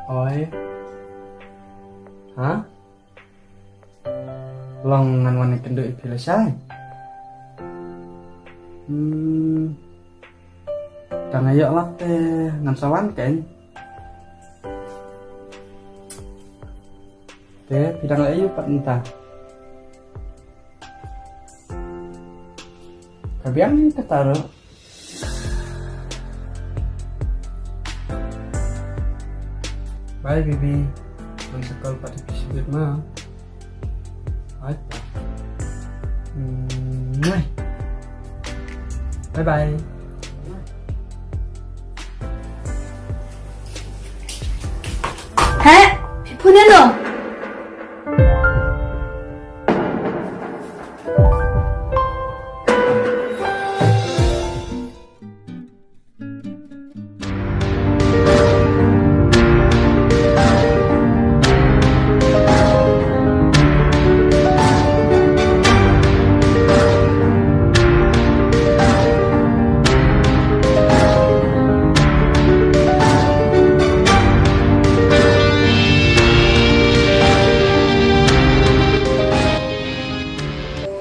Oi. Ha? Long ngan wan kynduh ïa phi lashai. Hmm. Tang ïoh lak te ngan sa wan kein. Te phi dang ïa pat mynta. Ka biang kata ruh. Bye baby. Ngan sa call pat ïa phi shibit ma. Bye. Bye bye. Heh, phi phone ïano?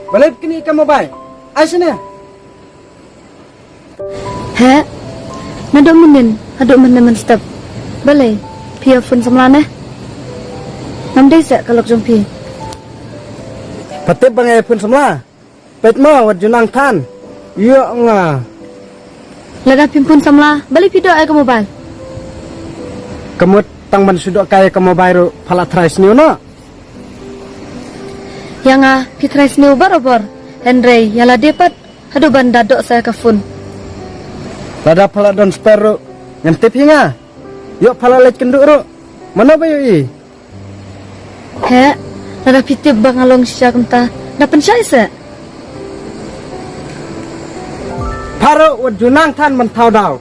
Balei phi knieh ïa ka mobile? Ai shane. Heh, naduh mynnin haduh mynne mynstep, balei phi ïa phone samla ne? Ngam dei seh ka lok jong phi. Pha tip ba nga ïa phone samla? Peit mo, wat ju nang than ïa nga. Lada phim phone samla, balei phi doh ïa ka mobile? Ka mut tang ban shu doh kai ïa ka mobile ruh pha la tharai sniew noh. Ïa nga phi tharai sniew barabor, hynrei ïa lade pat haduh ban da doh sa ïa ka phone. Lada pha la don spare ruh ngan tip hi nga. Ïoh pha la leit kynduh ruh, mano ba ïohi? Heh, lada phi tip ba nga long shisha kumta, da pynshai seh. Pha ruh wat ju nang than ban thaw daw.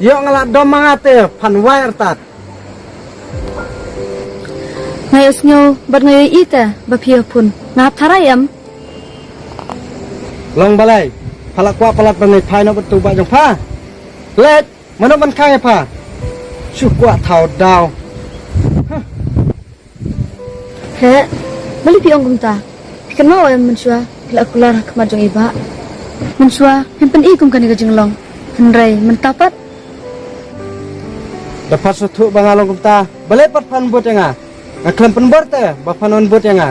Ïoh nga la dom ma nga te phan wai artat. Nga ïohsngew bad nga ïohi te ba phi ïa phone. Nga hap tharai em? Long balei? Pha la kwah palat ban leit phai noh bad u bah jong pha? Leit, mano ban khang ïa pha? Shu kwah thaw daw. Heh, balei phi ong kumta? Phi kynmaw em mynshuwa phi la kular ha khmat jong i bah? Mynshuwa phim pyni kum kane ka jinglong, hynrei mynta pat. Da pha sngewthuh ba nga long kumta, balei pat phan bud ïa nga? Nga khlem pynbor te ba phan wan bud ïa nga.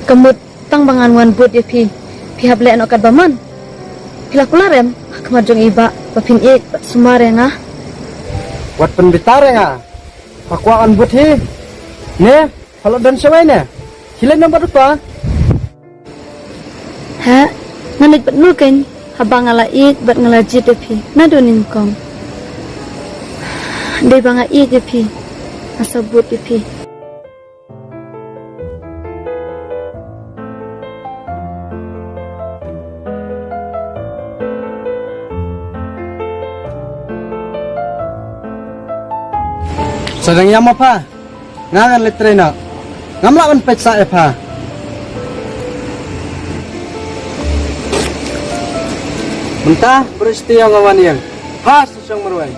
Ka mut tang ba ngan wan bud ïa phi, phi hap leh noh katba mon. Phi la kular em ha khmat jong i bah ba phin ïeit bad sumar ïa nga? Wat pynbitar ïa nga. Pha kwah wan bud hi ne? Pha la don shawei ne? Khie leit noh bad u kpa. Heh, nga leit bad no keiñ haba nga la ïeit bad nga la jied ïa phi naduh nyngkong. Dei ba nga ïeit ïa phi, nga sa bud ïa phi. Sa dang ïam ma pha? Nga ngan leit trei noh. Ngam lah ban peit sah ïa pha. Mynta briew stia nga wan ïeng. Pha sa shong marwei.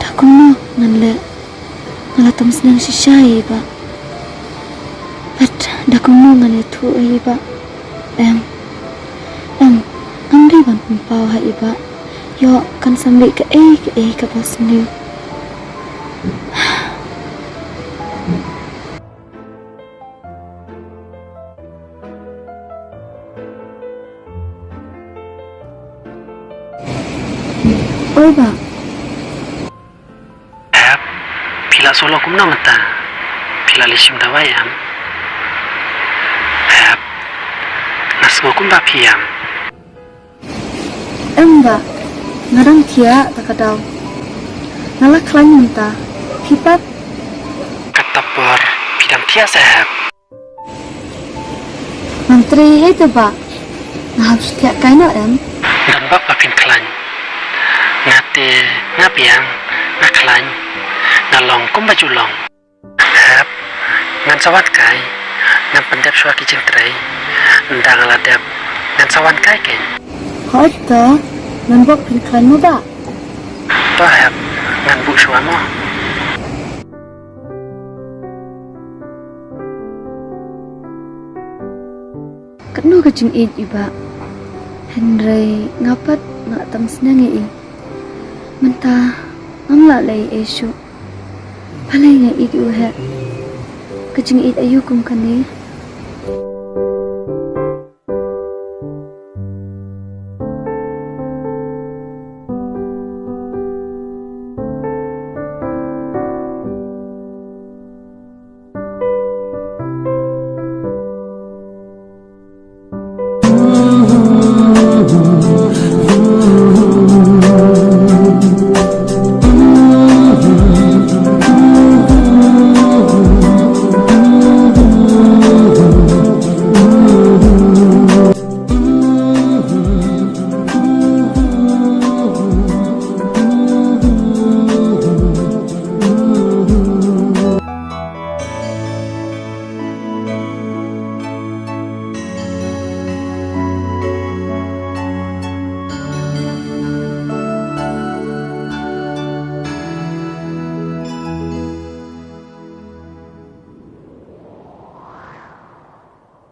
Da kumno ngan leh? Nga la tam sniang shisha ïa i bah. Bad da kumno ngan ïathuh ïa i bah? Em, em, ngam dei ban pynpaw ha i bah. Ïoh kan sa mih kaei kaei kaba sniew. Oi bah. Hep, phi la sngewlong kumno mynta? Phi la leit shim dawai em? Hep, nga sngew kumba phi ïam. Em bah, nga dang thiah da ka daw. Nga la khlaiñ mynta. Phi pat? Kata por phi dang thiah seh hep? Ngam trei ei te bah. Nga hap shu thiah kai noh em? Don bok ba phin khlaiñ. Nga te nga biang, nga khlaiñ, nga long kumba ju long. Hep, ngan sa wan kai. Shuwa ki jingtrei, ynda nga la dep, ngan sa wan kai keiñ. Hooid to, ngan buh phin khlaiñ mo bah. To hep, ngan buh shuwa mo. Katno ka jingïeit i bah. Hynrei nga pat nga tam sneng ïa i. Mynta ngam lah leh ei ei shuh. Balei nga ïeit ïa u heh? Ka jingïeit aïu kum kane?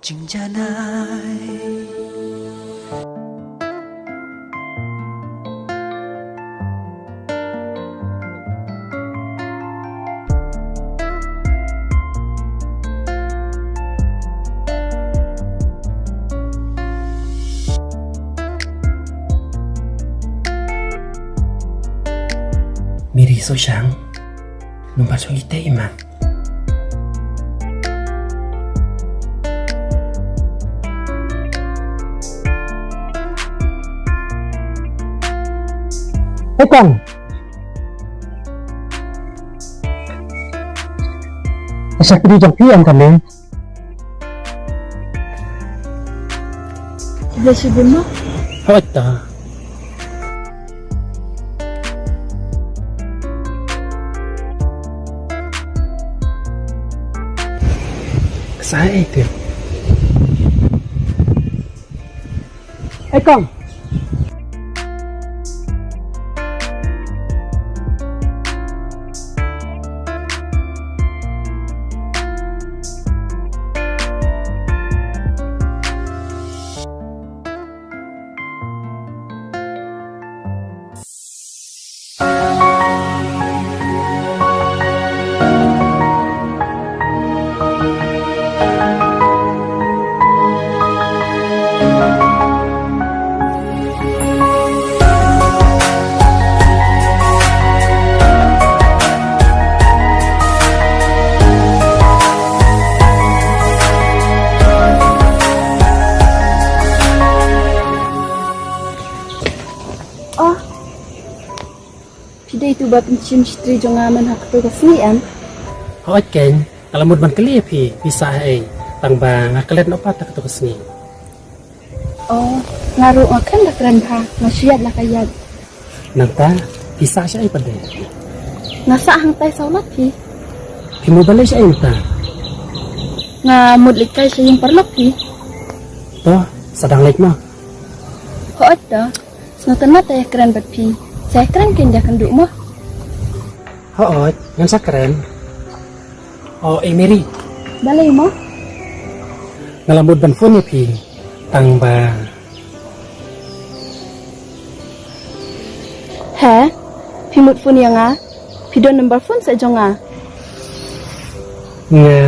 Jingjanai. Miri Soshang, number song ite iman. Ekong. Asa kri jong phi em kane. Ïa shi bun mo. Hooid ta. Sa ei te. Ekong. Oh. Phi dei tu ba pynshim shatri jong nga man ha kato ka sngi em? Hooid keiñ, nga la mut ban kylli ïa phi, phi sah ei, tang ba nga klet noh pat ha kato ka sngi. Oh, nga ruh nga khlem da kren bha, nga shu ïaid la ka ïaid. Nangta, phi sah shaei pat de? Nga sah hangtai sawlak phi. Phi mut ban leit shaei nangta? Nga mut leit kai sha ïing paralok phi. To, sa dang leit mo. Hooid to. Sngewtynnat ïa kren bad phi. Sa ïa kren keiñ da kynduh mo. Hooid, ngan sa kren. O, eh Mary. Balei mo? Nga la mut ban phone ïa phi. Tang ba. He? Phi mut phone ïa nga? Phi don number phone seh jong nga? Nga.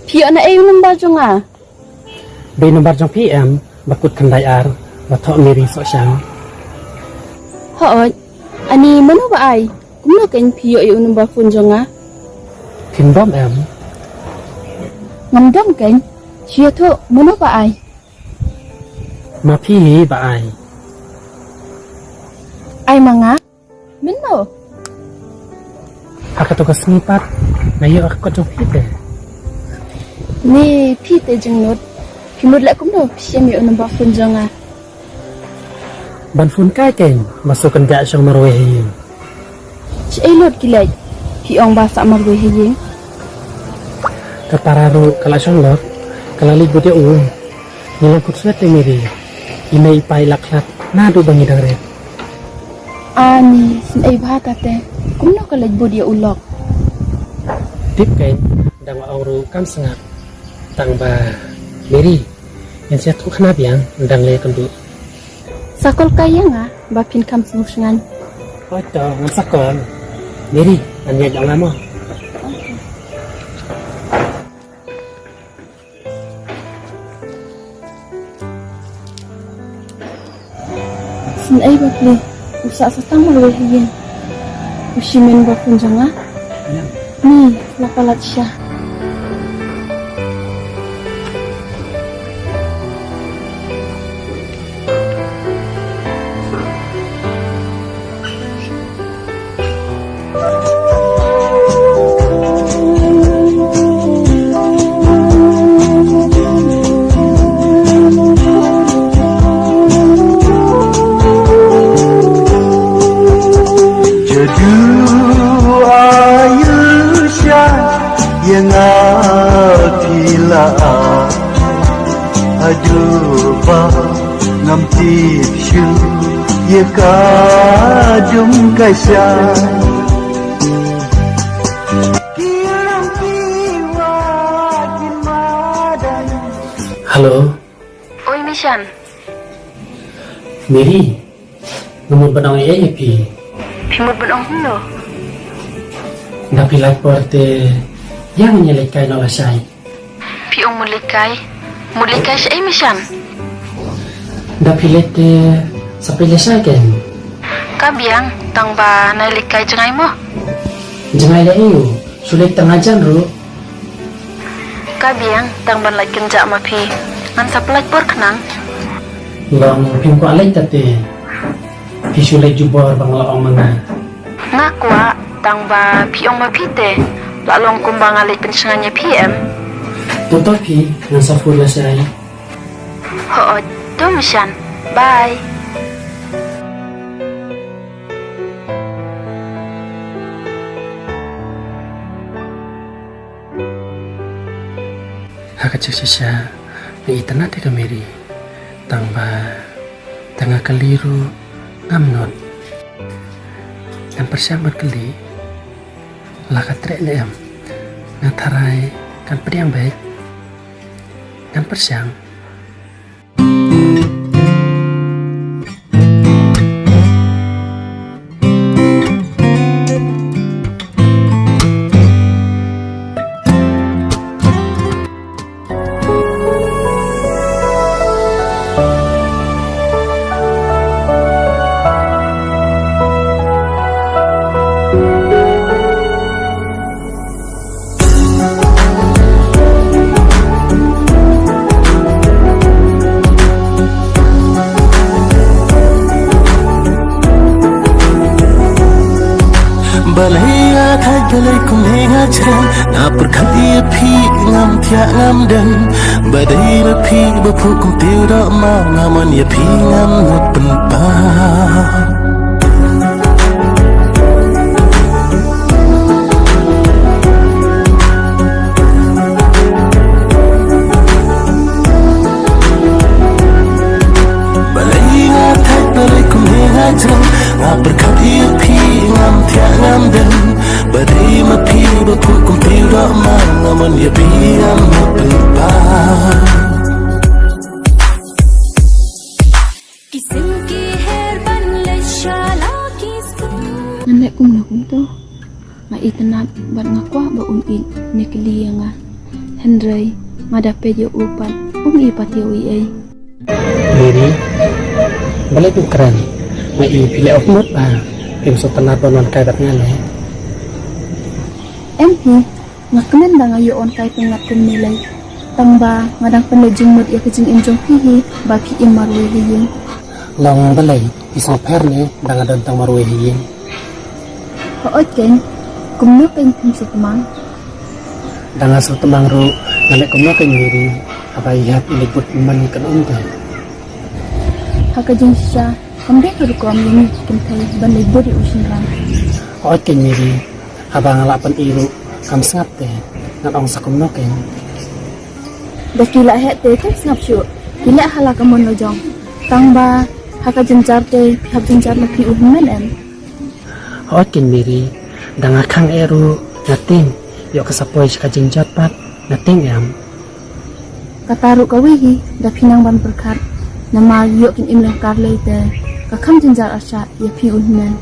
Phi ïoh na ei u number jong nga? Dei number jong phi em, ba kut khyndai ar, ba thoh Mary Sohshang. Hooid, ani mano ba ai? Kumno keiñ phi ïoh ïa u number phone jong nga? Phim dom em? Ngam dom keiñ, shu ïathuh mano ba ai? Ma phi hi ba ai. Ai ma nga? Mynno? Ha kato ka sngi pat, nga ïoh ha ka kot jong phi te. Ni phi te jingmut. Phi mut leh kumno phi shim ïa u number phone jong nga? Ban phone kai keiñ, ma shu kynjah shong marwei ha ïing. Shaei lut ki leit, phi ong ba sah marwei ha ïing. Ka para ruh ka la shong lok, ka la leit bud ïa u. Ngi la kut sngewsih te Mary. I mei i pa i la khlad naduh ba ngi dang rit. Ani, sngewsih bha ta te. Kumno ka leit bud ïa u lok? Tip kein, dang ong ruh kam sngap. Tang ba Mary, ngin sa ïathuh khana biang dang lei kynduh. Sa call kai ïa nga ba phin kham sngewsih ngan. Hooid to, ngan sa call. Mary, ngan ïaid ïa nga mo. Sngewsih bapli, u sah sa tang marwei ha ïing. U shimen ba pun jong nga. Ni, la palat sha. Jadu ayu sha ïa nga phi la. Haduh ba ngam tip shuh ïa ka jong ka sha. Hello. Oi Mishan. Mary. Nga mut ban ong ei ei ïa phi. Phi mut ban ong kumno? Nda phi lait por te ïa ngin ïa leit kai noh lashai. Phi ong mut leit kai? Mut leit kai shaei Mishan? Nda phi leit te sa peit lashai kein. Ka biang, tang ba nai leit kai jngai mo. Jngai lei aiu? Shu leit tang hajan ruh. Ka biang, tang ban lait kynjah ma phi. Ngan sa pynlait por khnang. Long phim kwah leit ta te. Phi shu leit jubor ba nga la ong ma nga. Nga kwah, tang ba phi ong ma phi te. La long kumba nga leit pynshngaiñ ïa phi em. To to phi, ngan sa phone lashai. Hooid, to Mishan. Bye. Ha ka jingshisha nga itynnad ïa ka Mary. Tang ba tang nga kylli ruh ngam nud. Ngan pyrshang ban kylli la ka treh ne em. Nga tharai kan pdiang beit. Ngan pyrshang. Balei nga thait balei kumne nga jrem, nga pyrkhat ïa phi ngam thiah ngam dem. Ba dei ma phi ba phuh kum tiew doh ma nga mon ïa phi ngam nud pynpaw. Balei nga thait balei kumne nga jrem, nga pyrkhat ïa phi ngam thiah ngam dem. Ba dei ma phi ba phuh kum phi doh ma nga mon ïa phi ngam nud pynpaw. Ki sim ki her ban leit sha la ki skul. Ngan leh kumno kumto? Nga itynnad bad nga kwah ba un ïeit ne kylli ïa nga. Hynrei nga da peit ïa u pat um ïohi pat ïa u ei ei. Mary, balei phi kren? Nga i phi leh ot mut ba phim sngewtynnad ban wan kai bad nga ne? Em hi. Nga kmen ba nga ïoh wan kai pyngngad kumne lei. Tang ba nga dang pynleit jingmut ïa ka jingim jong phi hi ba phi im marwei ha ïing. Long balei phi sngewpher ne ba nga don tang marwei ha ïing? Hooid keiñ, kumno keiñ phim sngewtmang? Da nga sngewtmang ruh nga leh kumno keiñ Mary, haba i Hat i leit bud man kan um te. Ha ka jingshisha kam dei ka rukom ïa ngi ki kynthei ban leit bud ïa u shynrang. Hooid keiñ Mary, haba nga lah pyni ruh kam sngap te. Ngan ong sa kumno keiñ. Da ki la heh te kim sngap shuh. Ki leh ha la ka mon la jong. Tang ba ha ka jynjar te phi hap jynjar la phi u hynmen em. Hooid keiñ Mary, da nga khang eh ruh nga tieng, ïoh ka sa poi sha ka jingjot pat nga tieng em. Kata ruh kawei hi, da phi nang ban pyrkhat. Namar ïoh kin im lyngkar lei te ka kham jynjar arshah ïa phi u hynmen.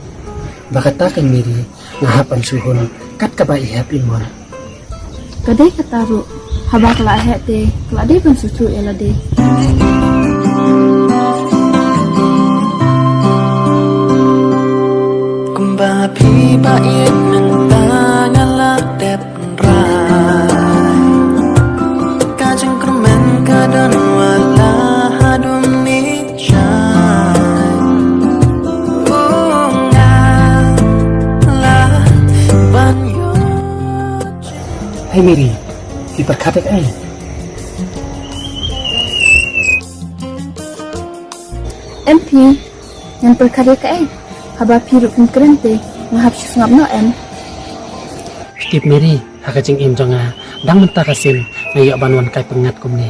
Ba kata keiñ Mary, nga hap ban shu hun kat kaba i hep i mon. Ka dei kata ruh, haba ka la heh te ka la dei ban sngewthuh ïa lade. Kumba phi ba ïeit mynta nga la dep rai. Ka jingkyrmen ka don wat la haduh mynshai. Oh, nga la ban ïoh. Hei Mary, phi pyrkhat ïa kaei? Em phi, ngan pyrkhat ïa kaei? Haba phi ruh phin kren te nga hap shu sngap noh em. Phi tip Mary, ha ka jingim jong nga dang mynta ka sien nga ïoh ban wan kai pyngngad kumne.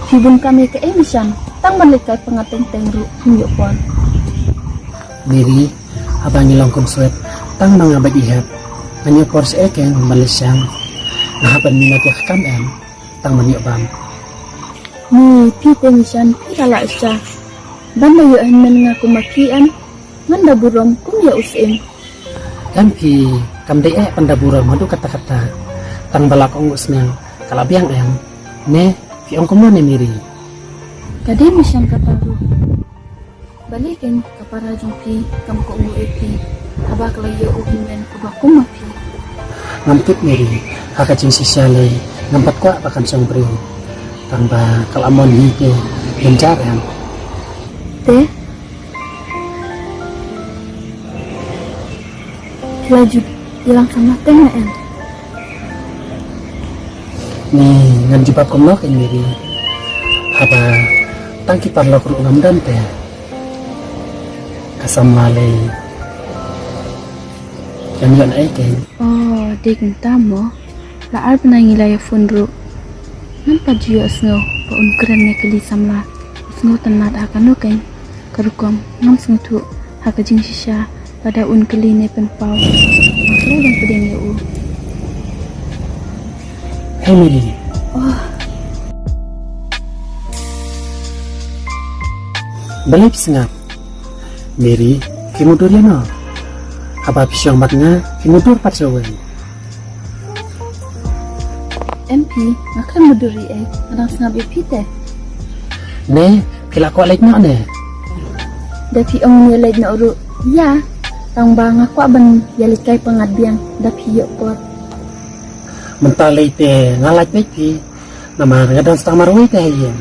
Phi bun kam ïa kaei Mishan, tang ban leit kai pyngngad teng teng ruh phim ïoh por. Mary, haba ngi long kum swet, tang ba nga bad i hep, ngan ïoh por shaei keiñ ban leit shang? Nga hap ban minot ïa ka kam em, tang ban ïoh bam. Ni phi te Mishan, phi la lah sha ban da ïoh hynmen nga kum ma phi em. Ngan da burom kum ïa u syiem. Em phi, kam dei eh ban da burom haduh katta katta. Tang ba la ka ong u sniang ka la biang em. Ne phi ong kumno ne Mary? Ka dei Mishan kata ruh. Balei keiñ ka para jong phi kam kohnguh ïa phi haba ka la ïoh u hynmen uba kum ma phi? Ngam tip Mary, ha ka jingshisha lei ngam pat kwah ba kan shong briew. Tang ba ka la mon hi te jynjar em. Te phi la ju ïalang samla teng ne em? Ni ngan jubab kumno keiñ Mary, haba tang ki paralok ruh ngam don te. Ka samla lei, ngam ïoh na ei keiñ. Oh, dei kumta mo. La ar bnai ngi la ïa phone ruh. Ngam pat ju ïohsngew ba un kren ne kylli samla. U sngewtynnat ha kano keiñ ka rukom, ngam sngewthuh ha ka jingshisha lada un kylli ne pynpaw. Nga khlem dang pdiang ïa u. Hei Mary. Oh. Balei phi sngap? Mary, phi mutdur ïa no? Haba phi shong bad nga phi mutdur pat sha uwei. Em phi, nga khlem mutdur ei ei, nga dang sngap ïa phi te. Ne phi la kwah leit noh ne? Da phi ong ïa leit noh ruh ïa, tang ba nga kwah ban ïa leit kai pyngngad biang da phi ïoh por. Mynta lei te nga lait beit phi. Namar nga don sa tang marwei te ha ïing.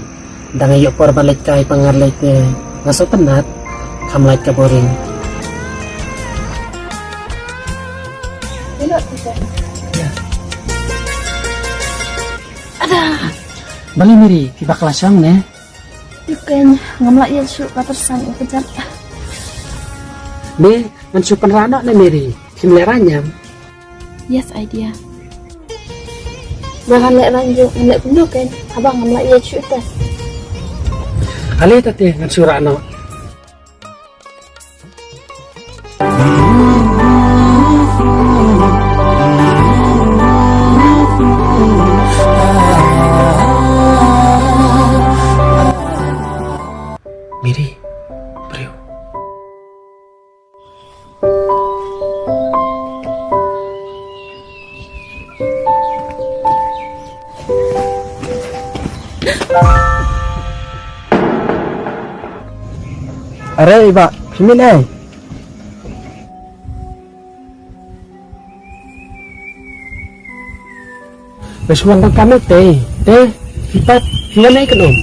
Da nga ïoh por ban leit kai pyngngad lei te nga sngewtynnat. Kham lait ka boring. Ada. Balei Mary, phi bakla shong ne? Ïa keiñ, ngam lah ïa shu ka tyrsan ïa ka jat. Be ngan shu pynrah noh ne Mary, phim lehraiñ em? Yes, idea. Ba ngan lehraiñ ruh ngan leh kumno keiñ haba ngam lah ïa shu te. Ale tate ngan shu rah noh. Mary, briew. Are i bah, phi mih ei? Ba shu wan tang ka met te, te, phi pat, phi wan ei kynum?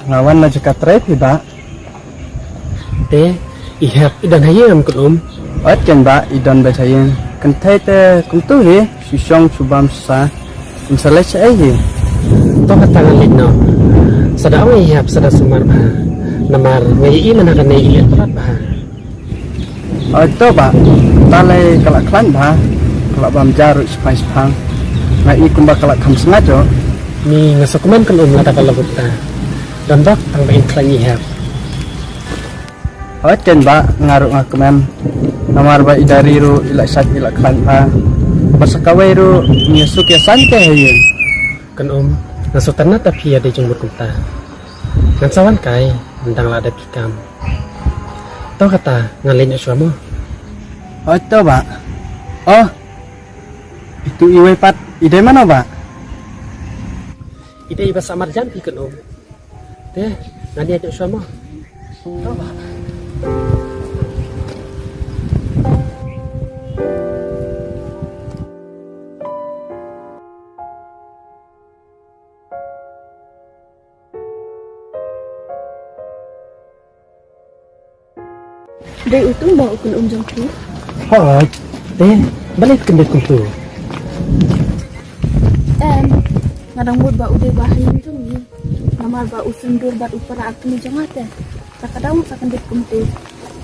Nga wan na jaka trei phi bah. Te, i hep, i don ha ïing em kynum? Ot ken bah, i don beit ha ïing. Kynthei te, kumtu hi, shu shong, shu bam, shu sah. Ym sa leit shaei hi. To kata ngan leit noh. Sa da ong i hep, sa da sumar bha. Namar, nga ïohi mynta kane i leh palat bha. Oi to bah, ta lei ka la khlaiñ bha, ka la bam ja ruh shiphang shiphang. Nga i kumba ka la kham sngat jo. Ni nga sngewkmen Kynum lada ka long kumta. Don bok tang ba in khlaiñ i hep. Hooid keiñ bah, nga ruh nga kmen. Namar ba i Dari ruh i la shait i la khlaiñ bha. Bad sa kawei ruh ngi suk ïa saiñ te ha ïing. Kynum, nga sngewtynnat ïa phi ïa dei jingmut kumta. Ngan sa wan kai, ynda nga la dep ki kam. To kata, ngan leit noh shuwa mo. Hooid to bah. Oh. Itu iwei pat, i dei mano bah? I dei i ba sah marjan phi Kynum. Te, ngan ïaid noh shuwa mo. To bah. Dei utu bah u Kynum jong phi? Hooid. Te, balei phi kyndit kumtu? Em, nga dang mut ba u dei ba ha ïing jong ngi. Namar ba u syndur bad u para ha kmie jong nga te. Te ka dang mut sa kyndit kumtu.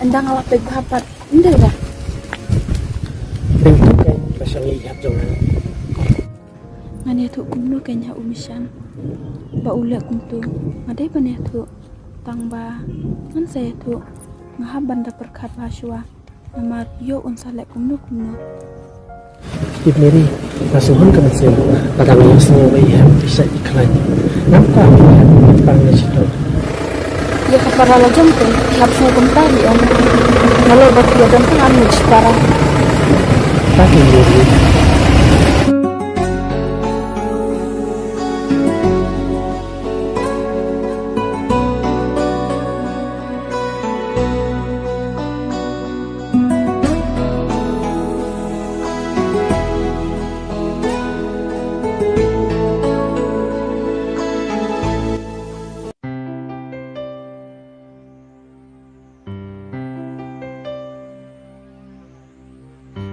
Ynda nga la peit bha pat, ym dei ba. Dei utu keiñ ba shong ïa i hep jong nga. Ngan ïathuh kumno keiñ ha u Mishan ba u leh kumtu? Nga dei ban ïathuh, tang ba ngan sa ïathuh nga hap ban da pyrkhat bha shuwa. Namar ïoh un sa leh kumno kumno. Tip Mary, nga shu hun ka mynsiem lada nga ïohsngew ba i hep i shait i khlaiñ. Ngam kwah ba i hep i pang ïa shiteng. Ïa ka para la jong te, ki hap sngew kumta hi em. Nalor ba ki ïadon tang ar ngut shipara. Ta ki ïa ri.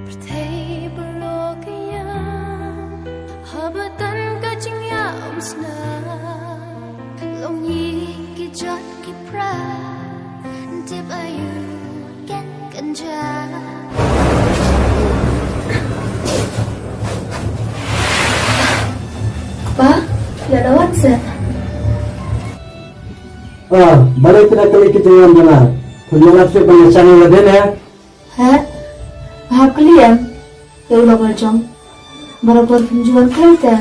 Pyrthei baroh ka ïam, haba don ka jingïaid umsnam, longïing ki jot ki pra, tip aïu ken kynja. Pa, ïa la wan sa. Ah, balei phi da kylli ki jingwan jong nga? Phi ïa lap shuh ban ïa shang ïa la dien eh? Heh? Ba hap kylli em? Ïa u lok la jong. Barabor phim ju wan khlem te.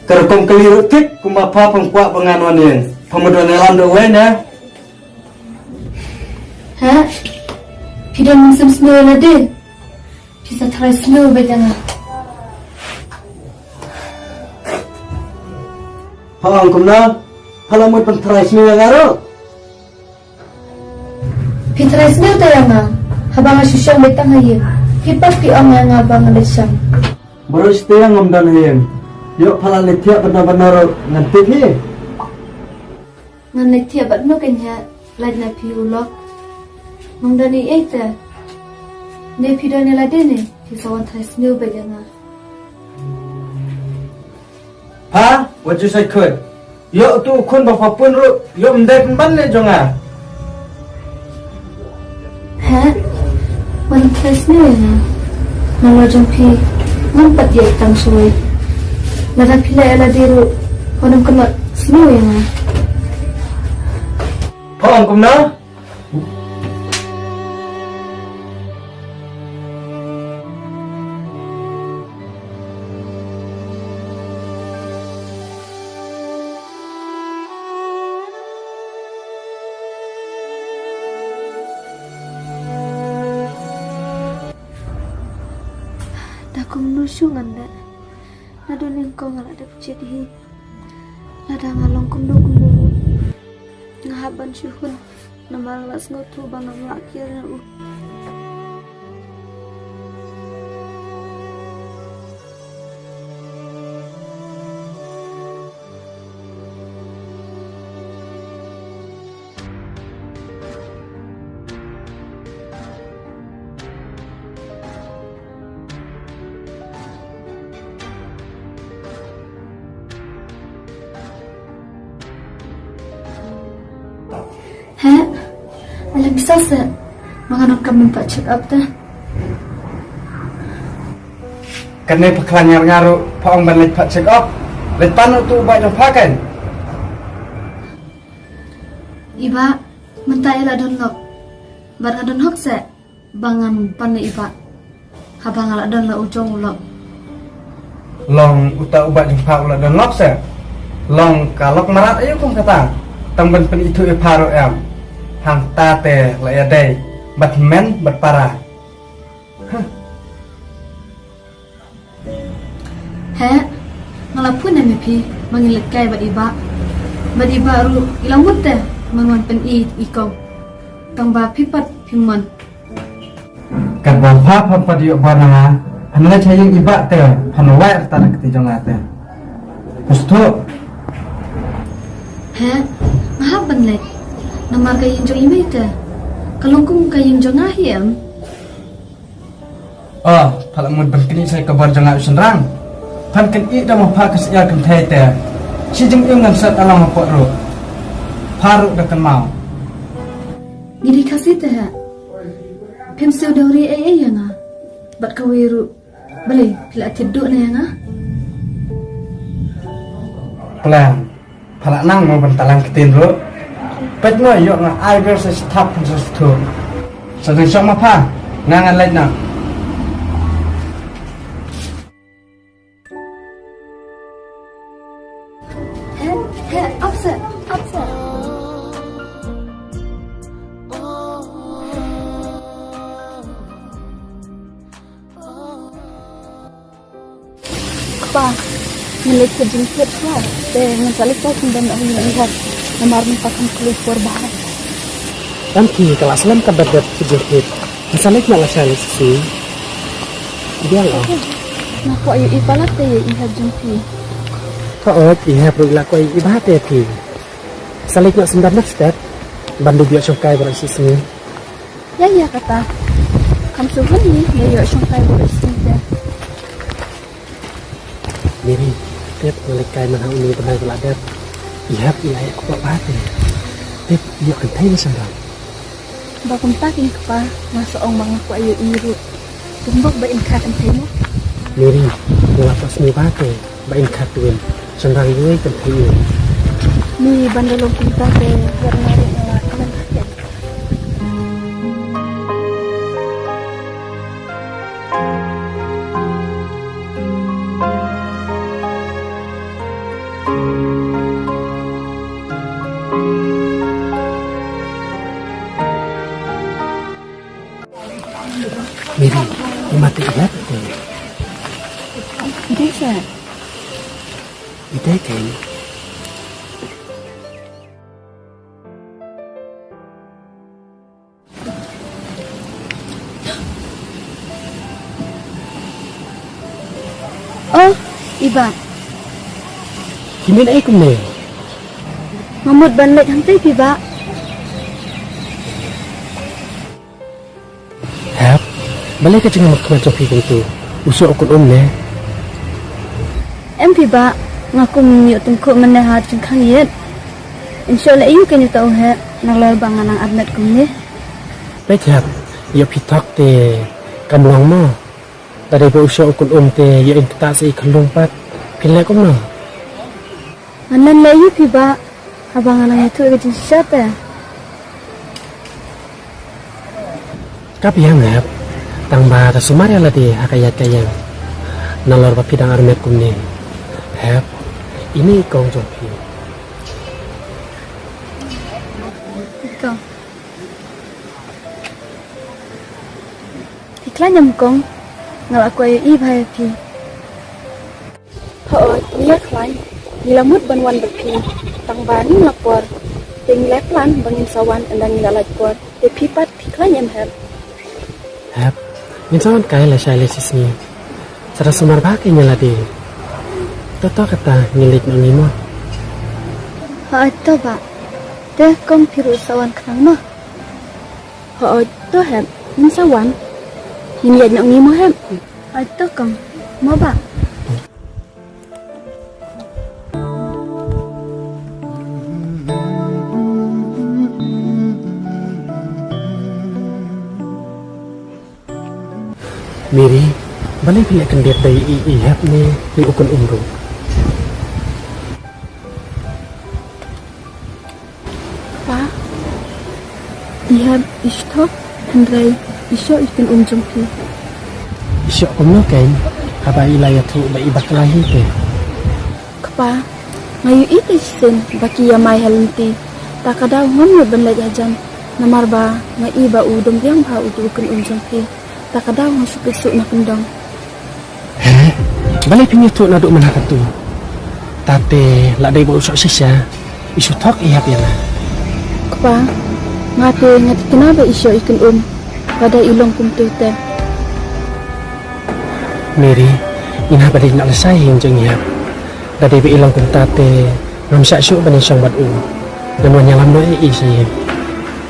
Ka rukom kylli ruh thik kumba pha phim kwah ba ngan wan ïing. Pha mut wan ïalam da uwei ne? Heh? Phi don mynsiem sniew ïa lade? Phi sa tharai sniew beit ïa nga. Pha ong kumno? Pha la mut ban tharai sniew ïa nga ruh? Phi tharai sniew te ïa nga haba nga shu shong beit tang ha ïing. Phi pat phi ong ïa nga ba nga leit shong. Baroh shi taïew ngam don ha ïing. Ïoh pha la leit thiah bad no bad no ruh ngan tip hi. Ngan leit thiah bad no keiñ heh, lait na phi u lok. Ngam don ei ei te. Ne phi don ïa lade ne phi sa wan tharai sniew beit ïa nga. Pha, wat ju sait khuid. Ïoh utu u khun ba pha pun ruh, ïoh ym dei pynban ne jong nga. Heh? Wat nym tharai sniew ïa nga. Nalor jong phi ngam pat ïaid tang shawei. Lada phi leh ïa lade ruh wat nym kynnoh sniew ïa nga. Pha ong kumno? Da kumno shuh ngan leh. Naduh nyngkong nga la dep jied hi. Lada nga long kumno kumno ruh nga hap ban shu hun. Namar nga la sngewthuh ba ngam lah kiar na u. Heh? Alam sa sa. Manga nang kamen pa check up ta. Kane pha khlaiñ ngar ngar ruh pha ong ban leit phah check up. Leit pan utu u bah jong pha kan. I bah, mynta i la don lok. Bad nga don hok seh ba ngan pan ïa i bah. Haba nga la don la u jong u lok. Long uta u bah jong pha u la don lok seh. Long ka lok marat aïu kum kata. Tang ban pynithuh ïa pha ruh em. Hangta te la ïadei bad men bad para. Huh. Heh, nga la phone ïa phi ba ngin leit kai bad i bah. Bad i bah ruh i la mut te ban wan pyni i kong. Tang ba phi pat phim mon. Katba pha pham pat ïoh bor na nga, phan leit ha ïing i bah te phan wai rta na kti jong nga te. Phi sngewthuh? Heh, nga hap ban leit. Namar ka ïing jong i mei te ka long kum ka ïing jong nga hi em. Oh, pha la mut ban knieh sa ïa ka bor jong nga u shynrang. Phan kynnoh da ma pha ka syiar kynthei te. Shi jingim ngan set alang hapoh ruh. Pha ruh da kynmaw. Ngi dei Khasi te heh. Phim siew dowry ei ei ïa nga. Bad kawei ruh. Balei phi la thied duh na ïa nga? Plan. Pha la nang mo ban talang ktien ruh. Peit mo ïoh nga ai ber sa sthap phan sa sthu. Sa dang shong ma pha. Nga ngan leit na. He, he, upset, upset. Kpa, ngi leit ka jingkit shuwa, te ngan sa leit ka jingdon na ïing i Hep, namar mynta kam khlei por bha. Em phi, ka la slem ka bet bet ka jingkit. Ngan sa leit na la shai leit shisien. Biang o. Nga kwah ïohi palat te ïa i Hep jong phi. Ka ot i Hep ruh i la kwah ïohi bha te phi. Sa leit na sendam na step. Ban da ïoh shongkai baroh shisien. Ïa, ïa kata. Kam shu hun ni, ïa ïoh shongkai baroh shisien te. Miri, tip nga leit kai man ha une u bnai ba la dep. I Hep i la ïa kpoh bha te. Tip ïoh kynthei ne shynrang. Ba kumta keiñ kpa, nga sa ong ba nga kwah ïohi ruh. Kum bok ba in kha kynthei mo. Miri, nga la kwah sngewbha te ba in kha twin. Shynrang ruh kynthei. Ni ban da long kumta te, ïa nga ruh nga la kmen. Miri, i mata i dei te. I dei sa. I dei te. Oh, i Bah. Ki mut ei kumne? Nga mut ban leit hangtei phi Bah. Hep, balei ka jingmut khmat jong phi kumtu? U soh u kut um ne? Em phi Bah, nga kum ïoh tyngkhuh mynne ha jingkhang ïit. Yn shu leh aïu kein uta u heh, nalor ba nga nang admit kumne. Peit Hep, ïoh phi thok te kam long mo. Lada ba u soh u kut um te ïoh yn ktah sa i khyllung pat. Phin leh kumno? Ngan leh aïu phi Bah, haba nga nang ïathuh ïa ka jingshisha te. Ka biang Hep, tang ba da sumar ïa lade ha ka ïaid ka ïeng. Nalor ba phi dang armet kumne. Hep, ine i kong jong phi. I kong. Phi khlaiñ em kong, nga la kwah ïohi bha ïa phi. Hooid, ngi la khlaiñ, ngi la mut ban wan bad phi. Tang ba ngim la por. Te ngi la plan ba ngin sa wan ynda ngi la lait por. Te phi pat phi khlaiñ em Hep? Hep, ngin sa wan kai lashai lashisngi. Sa da sumar bha kein ïa lade. To to kata ngin leit noh ngi mo. Hooid to Bah. Te kong phi ruh sa wan khnang mo. Hooid to Hep, ngin sa wan. Ngin ïaid noh ngi mo Hep? Hooid to kong. Mo Bah. Miri, Balei phi leh khyndiat da i Ihep ne i u kynum ruh? Pa, Ihep i shu thok, hynrei i shoh i kynum jong phi. I shoh kumno kein, haba i la ïathuh ba i bakla hi te? Kpa, nga ïohi te shisien ba ki ïamai ha lynti. Ta ka daw ngam nud ban leit hajan, namar ba nga i ba u dom biang bha utu u kynum jong phi. Ta ka daw nga shu pyrshah na kyndong. He? Balei phin ïathuh naduh mynha katu? Tate la dei ba u shoh shisha, i shu thok Ihep ïa nga. Kpa, nga te nga thikna ba i shoh i kynum, lada i long kumtu te. Mary, ïa nga ba dei na lashai ïing jong Ihep. Da dei ba i long kumta te ngam shah shuh ban ïashong bad u. Ngan wan ïalam noh ïa i sha ïing.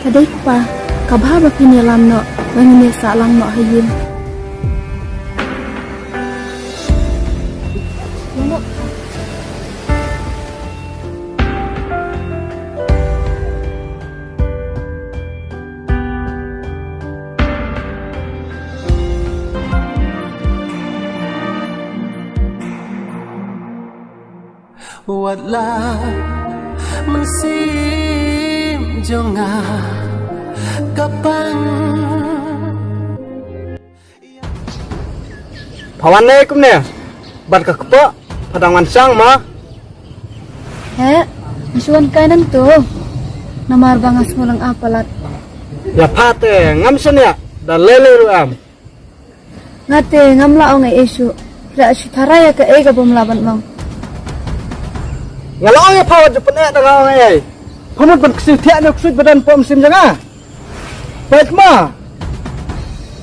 Ka dei kpa, ka bha ba phin ïalam noh, ba ngin ïasah lang noh ha ïing. Wat la mynsiem jong nga ka pang. Pha wan ne kumne? Bad ka kpoh pha dang wan shang ma? He, nga shu wan kai nangto. Namar ba nga sngewlynga palat. Ïa pha te ngam shaniah da lei lei ruh em. Nga te ngam lah ong ei ei shuh. Phi la shu tharai ïa kaei ka bym lah ban ong. Nga la ong ïa pha wat ju pyneh da nga ong ei ei. Pha mut ban ksiew thiah ne u ksuid ba don hapoh mynsiem jong nga? Peit ma.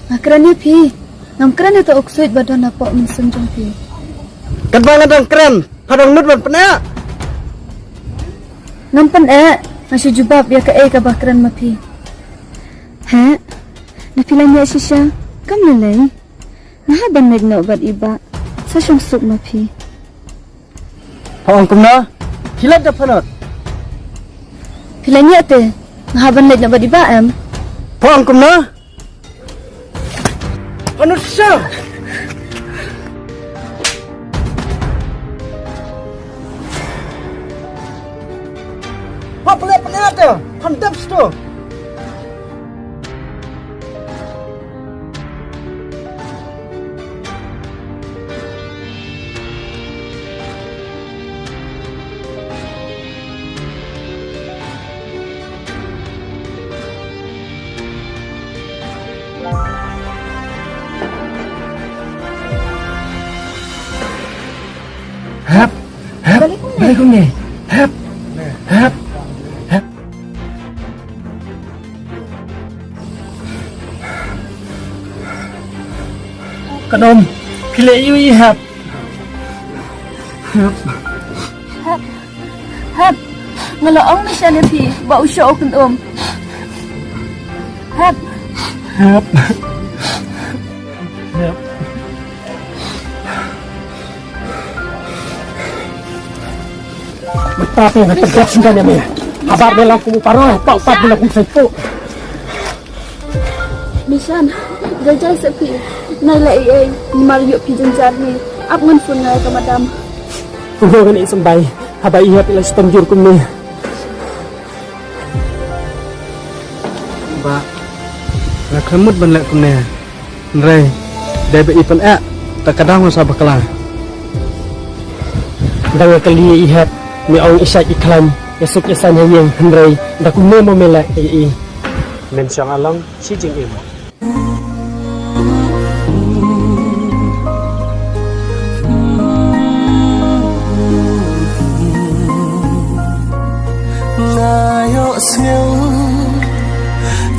Nga kren ïa phi. Ngam kren ïa uto u ksuid ba don hapoh mynsiem jong phi. Katba nga dang kren, pha dang nud ban pyneh? Ngam pyneh, nga shu jubab ïa kaei kaba kren ma phi. He? Da phi la ñiah shisha, kam lei lei. Nga hap ban leit noh bad i Bah, sa shong suk ma phi. Pha ong kumno? Phi leit da pha nud? Phi la ñiah te, nga hap ban leit noh bad i Bah em? Pha ong kumno? Pha nud shisha. Pha pyneh pyneh te, phan dep shuh. Hep, hep, balei kumne? Balei kumne? Hep, hep, hep. Kynum, phi leh aiu ïa i Hep? Hep. Hep. Hep. Nga la ong ne sha ne phi ba u shoh u kynum. Hep. Hep. Hep. Mynta te ngan pynjah sngewbha ïa me. Haba me long kum u paroi, pat pat me long kum u saipo. Mishan, jai jai sa phi. Nai la ei ei, namar ïoh phi jynjar hi. Ap ngan phone nai ka madam. Kumno ngan ïeh symbai haba i Hep i la shitom jur kumne. Bah, nga khlem mut ban leh kumne. Hynrei dei ba i pyneh, ta ka daw nga sa bakla. Da nga kylli ïa i Hep, me ong i shait i khlaiñ, ïasuk ïasaiñ ha ïing, hynrei da kumne mo me leh ïa i. Men shong along shi jingim. Nga ïohsngew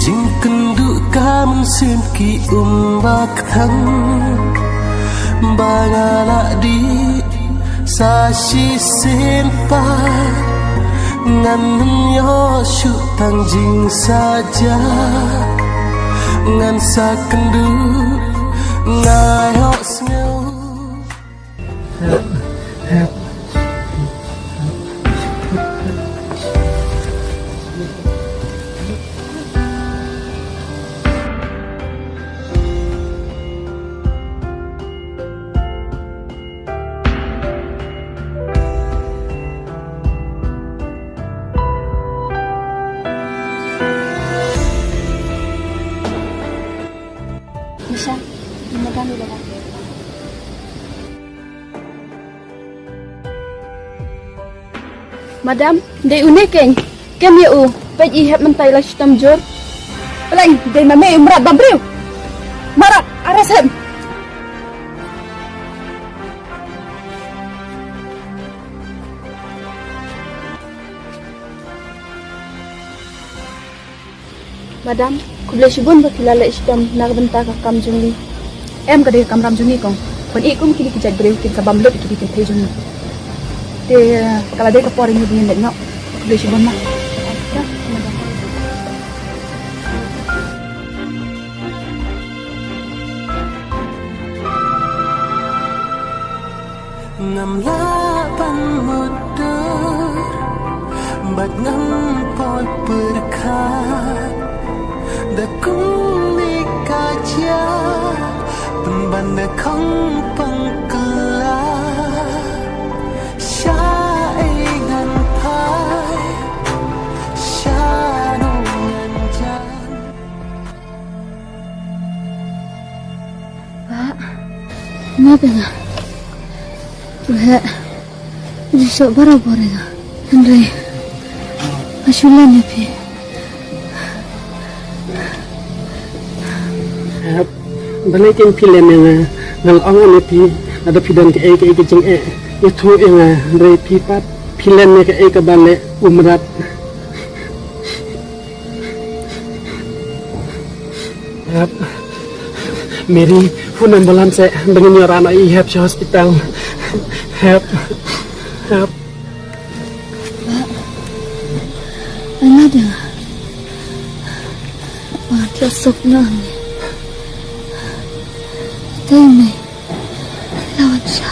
jingkynduh ka mynsiem ki um ba kthang, ba nga la dih sa shisien pat. Ngan ym ïoh shuh tang jingsaja, ngan sa kynduh, nga ïohsngew. Madam, dei une keiñ. Kem ïa u, peit i hep mynta i la shitom jur. Pleng, dei ma me i mrad ba briew. Mrad, arrest him. Madam, khublei shibun ba phi la leh shitom na ka bynta ka kam jong ngi. Em, ka dei ka kamram jong ngi kong. Ban ïeh kum kine ki jait briew kin sa bam lut ïa ki jingpynthei jong ngi. Te ka la dei ka por ïa ngi ba ngin leit noh. Khublei shibun ma. Ngam lah ban mutdur bad ngam poi pyrkhat da kumne ka jia, pynban da khang pang kylla. Sha ei ngan phai, sha no ngan jan. Bah, nga te nga. Weh, ju shoh barabor ïa nga. Hynrei nga shu len ïa phi. Hep, balei kein phi len ïa nga? Nga la ong ïa phi, lada phi don kaei kaei ka jingeh, ïathuh ïa nga. Hynrei phi pat phi len ïa kaei kaba leh u mrad. Hep. Mary, phone ambulance eh, ba ngin ïoh rah noh ïa i Hep sha hospital. Hep. Hep. Ba, ai ma da. Ba, thiah suk noh ne. Tei me. Lawan sha.